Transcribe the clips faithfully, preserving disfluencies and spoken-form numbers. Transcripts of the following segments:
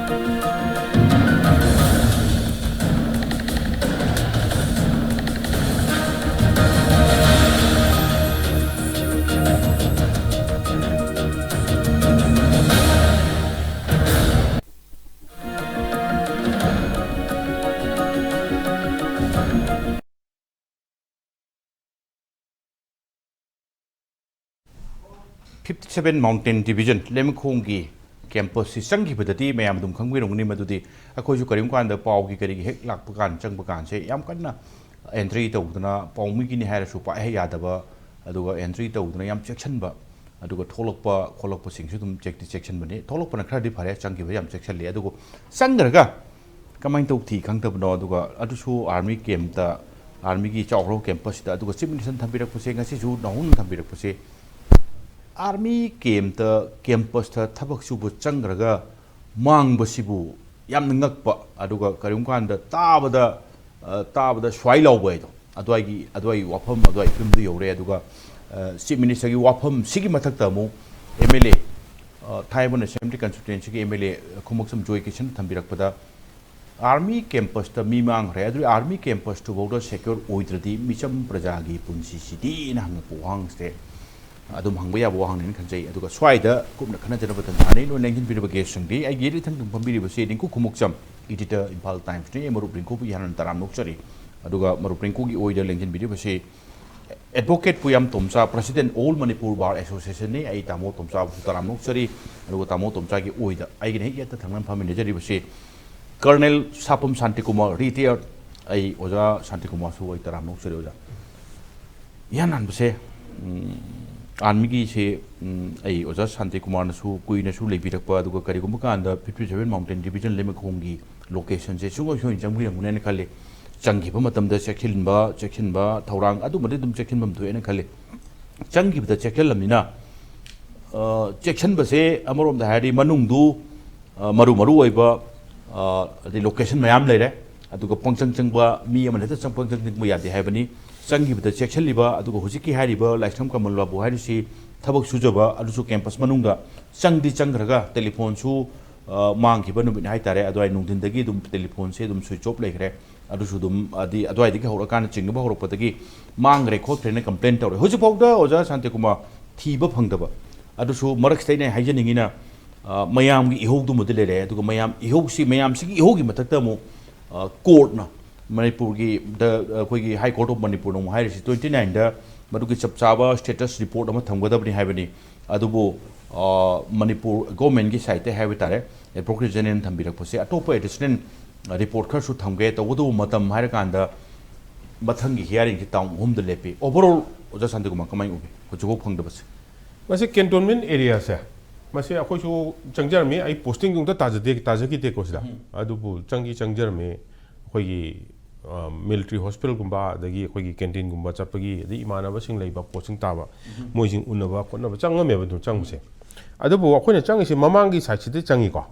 Fifty seven Mountain Division ꯂꯩꯃꯈꯣꯡꯒꯤ campus ꯁꯤ ꯆꯪꯈꯤꯕꯗꯗꯤ ꯃꯌꯥꯝ ꯑꯗꯨꯝ ꯈꯪꯕꯤꯔꯝꯒꯅꯤ, ꯃꯗꯨꯗꯤ ꯑꯩꯈꯣꯏꯁꯨ ꯀꯔꯤꯒꯨꯝꯕ ꯀꯥꯟꯗ ꯄꯥꯎꯒꯤ ꯀꯔꯤꯒꯤ ꯍꯦꯛ ꯂꯥꯛꯄ ꯀꯥꯟ, ꯆꯪꯕ ꯀꯥꯟꯁꯦ ꯌꯥꯝ ꯀꯟꯅ entry ꯇꯧꯗꯅ, ꯄꯥꯎꯃꯤꯒꯤꯅꯤ ꯍꯥꯏꯔꯁꯨ ꯄꯥꯛ ꯍꯦꯛ ꯌꯥꯗꯕ, ꯑꯗꯨꯒ entry ꯇꯧꯗꯅ ꯌꯥꯝ ꯆꯦꯛꯁꯤꯟꯕ, ꯑꯗꯨꯒ ꯊꯣꯛꯂꯛꯄ ꯈꯣꯠꯂꯛꯄꯁꯤꯡꯁꯨ ꯑꯗꯨꯝ ꯆꯦꯛꯇꯤ ꯆꯦꯛꯁꯤꯟꯕꯅꯤ꯫ ꯊꯣꯛꯂꯛꯄꯅ ꯈꯔꯗꯤ ꯐꯔꯦ, ꯆꯪꯈꯤꯕ ꯌꯥꯝ ꯆꯦꯛꯁꯤꯜꯂꯤ꯫ ꯑꯗꯨꯒ ꯆꯪꯈ꯭ꯔꯒ ꯀꯃꯥꯏꯅ ꯇꯧ ꯊꯤ ꯈꯪꯗꯕꯅꯣ? ꯑꯗꯨꯒ ꯑꯗꯨꯁꯨ army camp ꯇ, army ꯒꯤ ꯆꯥꯎꯈ꯭ꯔꯕ campus ꯁꯤꯗ, ꯑꯗꯨꯒ Chief Minister ꯅ ꯊꯝꯕꯤꯔꯛꯄꯁꯦ, ꯉꯁꯤꯁꯨ ꯅꯧꯍꯧꯅ ꯊꯝꯕꯤꯔꯛꯄꯁꯦ, army camp ꯇ, campus ꯇ ꯊꯕꯛ ꯁꯨꯕ ꯆꯪꯈ꯭ꯔꯒ ꯃꯥꯡꯕꯁꯤꯕꯨ ꯌꯥꯝꯅ ꯉꯛꯄ, ꯑꯗꯨꯒ ꯀꯔꯤꯒꯨꯝꯕ ꯀꯥꯟꯗ ꯇꯥꯕꯗ, ꯑ, ꯇꯥꯕꯗ ꯁ꯭ꯋꯥꯏ ꯂꯥꯎꯕ ꯍꯥꯏꯗꯣ, ꯑꯗꯨꯋꯥꯏꯒꯤ, ꯑꯗꯨꯋꯥꯏꯒꯤ ꯋꯥꯐꯝ, ꯑꯗꯨꯋꯥꯏꯒꯤ ꯐꯤꯕꯝꯗꯨ ꯌꯧꯔꯦ꯫ ꯑꯗꯨꯒ, ꯑ, Chief Minister ꯒꯤ ꯋꯥꯐꯝꯁꯤꯒꯤ ꯃꯊꯛꯇ ꯑꯃꯨꯛ MLA, ꯑ, ꯊꯥꯡꯃꯩꯕꯟ Assembly Constituency ꯒꯤ MLA ꯈꯨꯃꯛꯁꯝ ꯖꯣꯏ ꯀꯤꯁꯟ ꯊꯝꯕꯤꯔꯛꯄꯗ, army campus ꯇ ꯃꯤ ꯃꯥꯡꯈ꯭ꯔꯦ, ꯑꯗꯨ army campus ꯇꯨꯐꯥꯎꯗ secure ꯑꯣꯏꯗ꯭ꯔꯗꯤ ꯃꯤꯆꯝ ꯄ꯭ꯔꯖꯥꯒꯤ ꯄꯨꯟꯁꯤꯁꯤꯗꯤꯅ ꯍꯪꯉꯛꯄ ꯋꯥꯍꯪꯁꯦ ꯑꯗꯨꯝ ꯍꯪꯕ ꯌꯥꯕ ꯋꯥꯍꯪꯅꯦꯅ ꯈꯟꯖꯩ꯫ ꯑꯗꯨꯒ ꯁ꯭ꯋꯥꯏꯗ ꯀꯨꯞꯅ ꯈꯟꯅꯖꯅꯕ ꯇꯟꯖꯥꯅꯤ꯫ ꯂꯣꯏꯅ ꯂꯦꯡꯁꯤꯟꯕꯤꯔꯤꯕ guest ꯁꯤꯡꯗꯤ, ꯑꯩꯒꯤ ꯏꯔꯤꯠ ꯊꯪꯗꯨꯅ ꯐꯝꯕꯤꯔꯤꯕꯁꯤ ꯔꯤꯡꯀꯨ ꯈꯨꯃꯨꯛꯆꯝ, editor, Imphal Times ꯅꯤ꯫ ꯑꯩ ꯃꯔꯨꯞ ꯔꯤꯡꯀꯨꯕꯨ ꯏꯍꯥꯟ ꯍꯥꯟꯅ ꯇꯔꯥꯝꯅ ꯑꯣꯛꯆꯔꯤ꯫ ꯑꯗꯨꯒ ꯃꯔꯨꯞ ꯔꯤꯡꯀꯨꯒꯤ ꯑꯣꯏꯗ ꯂꯦꯡꯁꯤꯟꯕꯤꯔꯤꯕꯁꯤ Advocate ꯄꯨꯌꯥꯝ ꯇꯣꯝꯆꯥ, President, All Manipur Bar Association ꯅꯤ꯫ ꯑꯩ ꯇꯥꯃꯣ ꯇꯣꯝꯆꯥꯕꯨꯁꯨ ꯇꯔꯥꯝꯅ ꯑꯣꯛꯆꯔꯤ꯫ ꯑꯗꯨꯒ ꯇꯥꯃꯣ ꯇꯣꯝꯆꯥꯒꯤ ꯑꯣꯏꯗ ꯑꯩꯒꯤꯅ ꯍꯦꯛ ꯌꯦꯠꯇ ꯊꯪꯅꯅ ꯐꯝꯃꯤꯟꯅꯖꯔꯤꯕꯁꯤ Colonel ꯁꯥꯄꯝ ꯁꯥꯟꯇꯤꯀꯨꯃꯥꯔ, retired꯫ ꯑꯩ ꯑꯣꯖꯥ ꯁꯥꯟꯇꯤꯀꯨꯃꯥꯔꯁꯨ ꯑꯩ ꯇꯔꯥꯝꯅ ꯑꯣꯛꯆꯔꯤ ꯑꯣꯖꯥ꯫ ꯏꯍꯥꯟ ꯍꯥꯟꯕꯁꯦ, ꯎꯝ, army ꯒꯤꯁꯦ, ꯎꯝ, ꯑꯩ ꯑꯣꯖꯥ ꯁꯥꯟꯇꯤꯀꯨꯃꯥꯔꯅꯁꯨ ꯀꯨꯏꯅꯁꯨ ꯂꯩꯕꯤꯔꯛꯄ, ꯑꯗꯨꯒ ꯀꯔꯤꯒꯨꯝꯕ ꯀꯥꯟꯗ Fifty seven Mountain Division ꯂꯩꯃꯈꯣꯡꯒꯤ location ꯁꯦ ꯁꯨꯡꯁꯣꯏ ꯁꯣꯏꯗꯅ ꯆꯪꯕꯤꯔꯝꯒꯅꯦꯅ ꯈꯜꯂꯤ꯫ ꯆꯪꯈꯤꯕ ꯃꯇꯝꯗ ꯆꯦꯛꯁꯤꯟꯕ, ꯆꯦꯛꯁꯤꯟꯕ ꯊꯧꯔꯥꯡ ꯑꯗꯨꯃꯗꯤ ꯑꯗꯨꯝ ꯆꯦꯛꯁꯤꯟꯐꯝ ꯊꯣꯛꯑꯦꯅ ꯈꯜꯂꯤ꯫ ꯆꯪꯈꯤꯕꯗ ꯆꯦꯛꯁꯤꯜꯂꯝꯅꯤꯅ, ꯑ, ꯆꯦꯛꯁꯤꯟꯕꯁꯦ ꯑꯃꯔꯣꯝꯗ ꯍꯥꯏꯔꯗꯤ ꯃꯅꯨꯡꯗꯨ, ꯑ, ꯃꯔꯨ ꯃꯔꯨ ꯑꯣꯏꯕ, ꯑ, ꯑꯗꯩ location ꯃꯌꯥꯝ ꯂꯩꯔꯦ꯫ ꯑꯗꯨꯒ ꯄꯪꯆꯪ ꯆꯪꯕ ꯃꯤ ꯑꯃꯅ ꯍꯦꯛꯇ ꯆꯪ-, ꯄꯪꯆꯪ ꯆꯪꯕ ꯌꯥꯗꯦ ꯍꯥꯏꯕꯅꯤ꯫ ꯆꯪꯈꯤꯕꯗ ꯆꯦꯛꯁꯤꯜꯂꯤꯕ, ꯑꯗꯨꯒ ꯍꯧꯖꯤꯛꯀꯤ ꯍꯥꯏꯔꯤꯕ ꯂꯥꯏꯁ꯭ꯔꯝ ꯀꯃꯜ ꯕꯥꯕꯨ ꯍꯥꯏꯔꯤꯁꯤ ꯊꯕꯛ ꯁꯨꯖꯕ, ꯑꯗꯨꯁꯨ campus ꯃꯅꯨꯡꯗ ꯆꯪꯗꯤ ꯆꯪꯈ꯭ꯔꯒ telephone ꯁꯨ ꯑ, ꯃꯥꯡꯈꯤꯕ ꯅꯨꯃꯤꯠ ꯍꯥꯏꯇꯥꯔꯦ, ꯑꯗꯨꯋꯥꯏ ꯅꯨꯡꯊꯤꯟꯗꯒꯤ ꯑꯗꯨꯝ ꯇꯦꯂꯤꯐꯣꯟꯁꯦ ꯑꯗꯨꯝ ꯁ꯭ꯋꯤꯆ ꯑꯣꯐ ꯂꯩꯈ꯭ꯔꯦ꯫ ꯑꯗꯨꯁꯨ ꯑꯗꯨꯝ, ꯍꯥꯏꯗꯤ, ꯑꯗꯨꯋꯥꯏꯗꯒꯤ ꯍꯧꯔꯀꯥꯟꯗ ꯆꯤꯡꯅꯕ ꯍꯧꯔꯛꯄꯗꯒꯤ ꯃꯥꯡꯈ꯭ꯔꯦ ꯈꯣꯠꯈ꯭ꯔꯦꯅ ꯀꯝꯄ꯭ꯂꯦꯟ ꯇꯧꯔꯦ꯫ ꯍꯧꯖꯤꯛꯐꯥꯎꯗ ꯑꯣꯖꯥ ꯁꯥꯟꯇꯤꯀꯨꯃꯥꯔ ꯊꯤꯕ ꯐꯪꯗꯕ꯫ ꯑꯗꯨꯁꯨ ꯃꯔꯛꯁꯤꯗ ꯑꯩꯅ ꯍꯥꯏꯖꯅꯤꯡꯉꯤꯅ, ꯑ, ꯃꯌꯥꯝꯒꯤ ꯏꯍꯧꯗꯨꯃꯗꯤ ꯂꯩꯔꯦ, ꯑꯗꯨꯒ ꯃꯌꯥꯝ ꯏꯍꯧꯁꯤ, ꯃꯌꯥꯝꯁꯤꯒꯤ ꯏꯍꯧꯒꯤ ꯃꯊꯛꯇ ꯑꯃꯨꯛ, ꯑ, ꯀꯣꯔꯠꯅ, ꯃꯅꯤꯄꯨꯔꯒꯤ ꯗ, ꯑꯩꯈꯣꯏꯒꯤ High Court of Manipurꯅ ꯑꯃꯨꯛ ꯍꯥꯏꯔꯤꯁꯤ, twenty nineꯗ ꯃꯗꯨꯒꯤ ꯆꯞ ꯆꯥꯕ status report ꯑꯃ ꯊꯝꯒꯗꯕꯅꯤ ꯍꯥꯏꯕꯅꯤ꯫ ꯑꯗꯨꯕꯨ, ꯑ, ꯃꯅꯤꯄꯨꯔ governmentꯀꯤ sideꯇ ꯍꯥꯏꯕ ꯇꯥꯔꯦ, Advocate Generalꯅ ꯊꯝꯕꯤꯔꯛꯄꯁꯦ, ꯑꯇꯣꯞꯄ additional report ꯈꯔꯁꯨ ꯊꯝꯒꯦ꯫ ꯇꯧꯕꯇꯕꯨ ꯃꯇꯝ ꯍꯥꯏꯔꯀꯥꯟꯗ ꯃꯊꯪꯒꯤ hearingꯁꯤ ꯇꯥꯡ ꯑꯍꯨꯝꯗ ꯂꯦꯞꯄꯤ꯫ Overall, ꯑꯣꯖꯥ ꯁꯥꯟꯇꯤꯀꯨꯃꯥꯔ, ꯀꯃꯥꯏꯅ ꯎꯕꯤ? ꯍꯧꯖꯤꯛꯐꯥꯎ ꯐꯪꯗꯕꯁꯦ꯫ ꯃꯁꯤ cantonment areaꯁꯦ, ꯃꯁꯤ ꯑꯩꯈꯣꯏꯁꯨ ꯆꯪꯖꯔꯝꯃꯤ꯫ ꯑꯩ postingꯗꯤ ꯑꯝꯇ ꯇꯥꯖꯗꯦ, ꯇꯥꯖꯈꯤꯗꯦꯀꯣ ꯁꯤꯗ꯫ ꯎꯝ꯫ ꯑꯗꯨꯕꯨ ꯆꯪꯗꯤ ꯆꯪꯖꯔꯝꯃꯤ꯫ ꯑꯩꯈꯣꯏꯒꯤ, ꯑ, military hospitalꯒꯨꯝꯕ, ꯑꯗꯒꯤ ꯑꯩꯈꯣꯏꯒꯤ canteenꯒꯨꯝꯕ ꯆꯠꯄꯒꯤ, ꯑꯗꯩ ꯏꯃꯥꯟꯅꯕꯁꯤꯡ ꯂꯩꯕ, posting ꯇꯥꯕ, ꯎꯝ꯫ ꯃꯣꯏꯁꯤꯡ ꯎꯅꯕ ꯈꯣꯠꯅꯕ ꯆꯪꯉꯝꯃꯦꯕ, ꯑꯗꯨꯝ ꯆꯪꯕꯁꯦ꯫ ꯑꯗꯨꯕꯨ ꯑꯩꯈꯣꯏꯅ ꯆꯪꯉꯤꯁꯦ ꯃꯃꯥꯡꯒꯤ sideꯁꯤꯗ ꯆꯪꯉꯤꯀꯣ,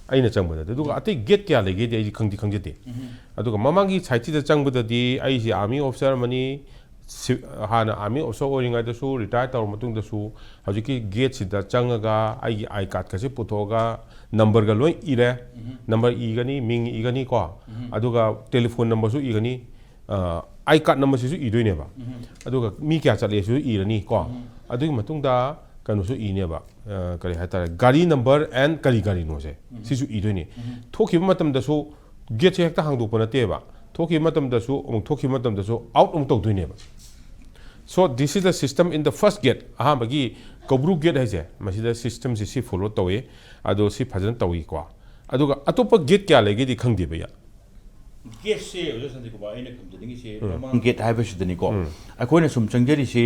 ꯑꯩꯅ ꯆꯪꯕꯗꯗꯤ꯫ ꯑꯗꯨꯒ ꯑꯇꯩ gate ꯀꯌꯥ ꯂꯩꯒꯦꯗꯤ ꯑꯩꯗꯤ ꯈꯪꯗꯤ ꯈꯪꯖꯗꯦ꯫ ꯎꯝ꯫ ꯑꯗꯨꯒ ꯃꯃꯥꯡꯒꯤ sideꯁꯤꯗ ꯆꯪꯕꯗꯗꯤ ꯑꯩꯁꯦ army officer ꯑꯃꯅꯤ, ꯁꯤ-, ꯍꯥꯟꯅ army officer ꯑꯣꯏꯔꯤꯉꯩꯗꯁꯨ, retire ꯇꯧꯔ ꯃꯇꯨꯡꯗꯁꯨ, ꯍꯧꯖꯤꯛꯀꯤ gateꯁꯤꯗ ꯆꯪꯉꯒ ꯑꯩꯒꯤ I cardꯀꯁꯦ ꯄꯨꯊꯣꯛꯑꯒ numberꯒ ꯂꯣꯏ ꯏꯔꯦ꯫ ꯎꯝ꯫ Number ꯏꯒꯅꯤ, ꯃꯤꯡ ꯏꯒꯅꯤ ꯀꯣ, ꯎꯝ꯫ ꯑꯗꯨꯒ telephone numberꯁꯨ ꯏꯒꯅꯤ, ꯑ, I card numberꯁꯤꯁꯨ ꯏꯗꯣꯏꯅꯦꯕ꯫ ꯎꯝ꯫ ꯑꯗꯨꯒ ꯃꯤ ꯀꯌꯥ ꯆꯠꯂꯦꯁꯨ ꯏꯔꯅꯤ ꯀꯣ꯫ ꯎꯝ꯫ ꯑꯗꯨꯒꯤ ꯃꯇꯨꯡꯗ ꯀꯩꯅꯣꯁꯨ ꯏꯅꯦꯕ, ꯑ, ꯀꯔꯤ ꯍꯥꯏꯇꯥꯔꯦ, ꯒꯥꯔꯤ number and ꯀꯔꯤ ꯒꯥꯔꯤꯅꯣꯁꯦ, ꯎꯝ꯫ ꯁꯤꯁꯨ ꯏꯗꯣꯏꯅꯤ꯫ ꯎꯝ꯫ ꯊꯣꯛꯈꯤꯕ ꯃꯇꯝꯗꯁꯨ gateꯁꯦ ꯍꯦꯛꯇ ꯍꯥꯡꯗꯣꯛꯄ ꯅꯠꯇꯦꯕ꯫ ꯊꯣꯛꯈꯤꯕ ꯃꯇꯝꯗꯁꯨ ꯑꯃꯨꯛ, ꯊꯣꯛꯈꯤꯕ ꯃꯇꯝꯗꯁꯨ out ꯑꯃꯨꯛ ꯇꯧꯗꯣꯏꯅꯦꯕ꯫ So this is the system in the first gate꯫ ꯑꯍꯥꯟꯕꯒꯤ ꯀꯧꯕ꯭ꯔꯨ gate ꯍꯥꯏꯁꯦ, ꯃꯁꯤꯗ systemꯁꯦ ꯁꯤ follow ꯇꯧꯏ, ꯑꯗꯣ ꯁꯤ ꯐꯖꯅ ꯇꯧꯏꯀꯣ꯫ ꯑꯗꯨꯒ ꯑꯇꯣꯞꯄ gate ꯀꯌꯥ ꯂꯩꯒꯦꯗꯤ ꯈꯪꯗꯦꯕ ꯑꯩ꯫ Gateꯁꯦ ꯑꯣꯖꯥ ꯁꯥꯟꯇꯤꯀꯨꯃꯥꯔ, ꯑꯩꯅ ꯈꯪꯖꯅꯤꯡꯉꯤꯁꯦ, ꯎꯝ꯫ ꯃꯃꯥꯡ gate ꯍꯥꯏꯕꯁꯤꯗꯅꯤꯀꯣ꯫ ꯎꯝ꯫ ꯑꯩꯈꯣꯏꯅ ꯁꯨꯝ ꯆꯪꯖꯔꯤꯁꯤ,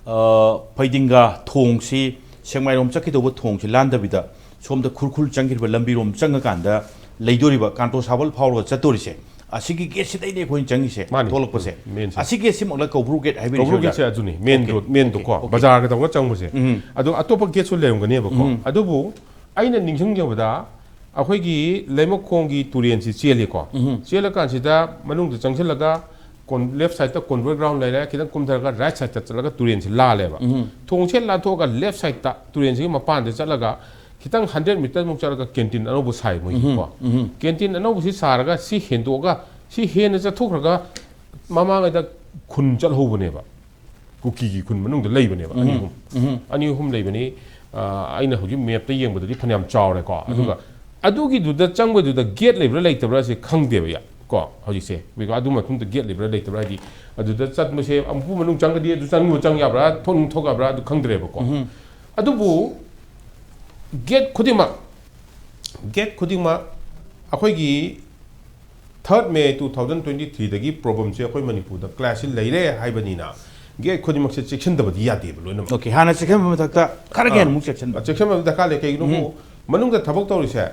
ꯑ, ꯐꯩꯗꯤꯡꯒꯥ ꯊꯣꯡꯁꯤ, ꯁꯦꯛꯃꯥꯏꯔꯣꯝ ꯆꯠꯀꯗꯧꯕ ꯊꯣꯡꯁꯤ ꯂꯥꯟꯗꯕꯤꯗ ꯁꯣꯝꯗ ꯈꯨꯔꯈꯨꯜ ꯆꯪꯈꯤꯕ ꯂꯝꯕꯤꯔꯣꯝ ꯆꯪꯉꯀꯥꯟꯗ ꯂꯩꯗꯣꯔꯤꯕ, ꯀꯥꯟꯇꯣ ꯁꯥꯕꯜ ꯐꯥꯎꯔꯒ ꯆꯠꯇꯣꯔꯤꯁꯦ, ꯑꯁꯤꯒꯤ gateꯁꯤꯗꯩꯅꯦ ꯑꯩꯈꯣꯏꯅ ꯆꯪꯉꯤꯁꯦ, ꯃꯥꯅꯤ꯫ ꯊꯣꯛꯂꯛꯄꯁꯦ꯫ ꯎꯝ, mainꯁꯦ꯫ ꯑꯁꯤ gateꯁꯤꯃꯛꯂ ꯀꯧꯕ꯭ꯔꯨ gate ꯍꯥꯏꯕꯤꯔꯤꯁꯦ, ꯀꯧꯕ꯭ꯔꯨ ꯑꯣꯖꯥ? Gateꯁꯦ ꯑꯗꯨꯅꯤ, main Okay, road, mainꯗꯣꯀꯣ, okay, okay꯫ ꯕꯖꯥꯔꯒ ꯇꯧꯔꯒ ꯆꯪꯕꯁꯦ꯫ ꯎꯝ꯫ ꯑꯗꯣ ꯑꯇꯣꯞꯄ gateꯁꯨ ꯂꯩꯔꯝꯒꯅꯦꯕꯀꯣ꯫ ꯎꯝ꯫ ꯑꯗꯨꯕꯨ ꯑꯩꯅ ꯅꯤꯡꯁꯤꯡꯖꯕꯗ ꯑꯩꯈꯣꯏꯒꯤ ꯂꯩꯃꯈꯣꯡꯒꯤ ꯇꯨꯔꯦꯟꯁꯤ ꯆꯦꯜꯂꯤꯀꯣ꯫ ꯎꯝ꯫ ꯆꯦꯜꯂꯀꯥꯟꯁꯤꯗ ꯃꯅꯨꯡꯗ ꯆꯪꯁꯤꯜꯂꯒ ꯀꯣꯟ-, left sideꯇ convoy ground ꯂꯩꯔꯦ, ꯈꯤꯇꯪ ꯀꯨꯝꯊꯔꯒ right sideꯇ ꯆꯠꯂꯒ ꯇꯨꯔꯦꯟꯁꯤ ꯂꯥꯜꯂꯦꯕ꯫ ꯎꯝ꯫ ꯊꯣꯡꯁꯦ ꯂꯥꯟꯊꯣꯛꯑꯒ left sideꯇ ꯇꯨꯔꯦꯟꯁꯤꯒꯤ ꯃꯄꯥꯟꯗ ꯆꯠꯂꯒ ꯈꯤꯇꯪ ꯍꯟꯗ꯭ꯔꯦꯠ ꯃꯤꯇꯔꯃꯨꯛ ꯆꯠꯂꯒ ꯀꯦꯟꯇꯤꯟ ꯑꯅꯧꯕ ꯁꯥꯏ ꯃꯣꯏꯒꯤꯀꯣ꯫ ꯀꯦꯟꯇꯤꯟ ꯑꯅꯧꯕꯁꯤ ꯁꯥꯔꯒ ꯁꯤ ꯍꯦꯟꯗꯣꯛꯑꯒ, ꯁꯤ ꯍꯦꯟꯅ ꯆꯠꯊꯣꯛꯈ꯭ꯔꯒ ꯃꯃꯥꯡꯉꯩꯗ ꯈꯨꯟ ꯆꯠꯍꯧꯕꯅꯦꯕ, ꯀꯨꯀꯤꯒꯤ ꯈꯨꯟ ꯃꯅꯨꯡꯗ ꯂꯩꯕꯅꯦꯕ, ꯑꯅꯤ ꯑꯍꯨꯝ, ꯑꯅꯤ ꯑꯍꯨꯝ ꯂꯩꯕꯅꯤ꯫ ꯑ, ꯑꯩꯅ ꯍꯧꯖꯤꯛ ꯃꯦꯞꯇ ꯌꯦꯡꯕꯗꯗꯤ ꯐꯅꯌꯥꯝ ꯆꯥꯎꯔꯦꯀꯣ꯫ ꯑꯗꯨꯒ ꯑꯗꯨꯒꯤꯗꯨꯗ ꯆꯪꯕꯗꯨꯗ ꯒꯦꯠ ꯂꯩꯕ꯭ꯔꯥ ꯂꯩꯇꯕ꯭ꯔꯥꯁꯦ ꯈꯪꯗꯦꯕ ꯌꯥ-, ꯀꯣ ꯍꯧꯖꯤꯛꯁꯦ꯫ ꯑꯗꯨ ꯃꯇꯨꯡꯗ ꯒꯦꯠ ꯂꯩꯕ꯭ꯔꯥ ꯂꯩꯇꯕ꯭ꯔꯥ, ꯍꯥꯏꯗꯤ ꯑꯗꯨꯗ ꯆꯠꯄꯁꯦ ꯑꯃꯨꯛ ꯃꯅꯨꯡ ꯆꯪꯒꯗꯤ ꯑꯗꯨ ꯆꯪꯕ ꯆꯪ ꯌꯥꯕ꯭ꯔꯥ, ꯊꯣꯛ ꯊꯣꯛ ꯌꯥꯕ꯭ꯔꯥ, ꯑꯗꯨ ꯈꯪꯗ꯭ꯔꯦꯕꯀꯣ꯫ ꯑꯗꯨꯕꯨ ꯒꯦꯠ ꯈꯨꯗꯤꯡꯃꯛ, ꯒꯦꯠ ꯈꯨꯗꯤꯡꯃꯛ ꯑꯩꯈꯣꯏꯒꯤ ꯊꯥꯔꯠ ꯃꯦ ꯇꯨ ꯊꯥꯎꯖꯟ ꯇ꯭ꯋꯦꯟꯇꯤ ꯊ꯭ꯔꯤꯗꯒꯤ ꯄ꯭ꯔꯣꯕ꯭ꯂꯦꯝꯁꯦ ꯑꯩꯈꯣꯏ ꯃꯅꯤꯄꯨꯔꯗ ꯀ꯭ꯂꯥꯁꯁꯤ ꯂꯩꯔꯦ ꯍꯥꯏꯕꯅꯤꯅ, ꯒꯦꯠ ꯈꯨꯗꯤꯡꯃꯛꯁꯦ ꯆꯦꯛꯁꯤꯟꯗꯕꯗꯤ ꯌꯥꯗꯦꯕ ꯂꯣꯏꯅꯃꯛ꯫ ꯑꯣꯀꯦ, ꯍꯥꯟꯅ ꯆꯦꯛꯁꯤꯟꯕ ꯃꯊꯛꯇ ꯈꯔ ꯍꯦꯟꯅ ꯑꯃꯨꯛ ꯆꯦꯛꯁꯤꯟꯕ꯫ ꯆꯦꯛꯁꯤꯟꯕ ꯗꯔꯀꯥꯔ ꯂꯩ꯫ ꯀꯩꯒꯤꯅꯣꯕꯨ ꯃꯅꯨꯡꯗ ꯊꯕꯛ ꯇꯧꯔꯤꯁꯦ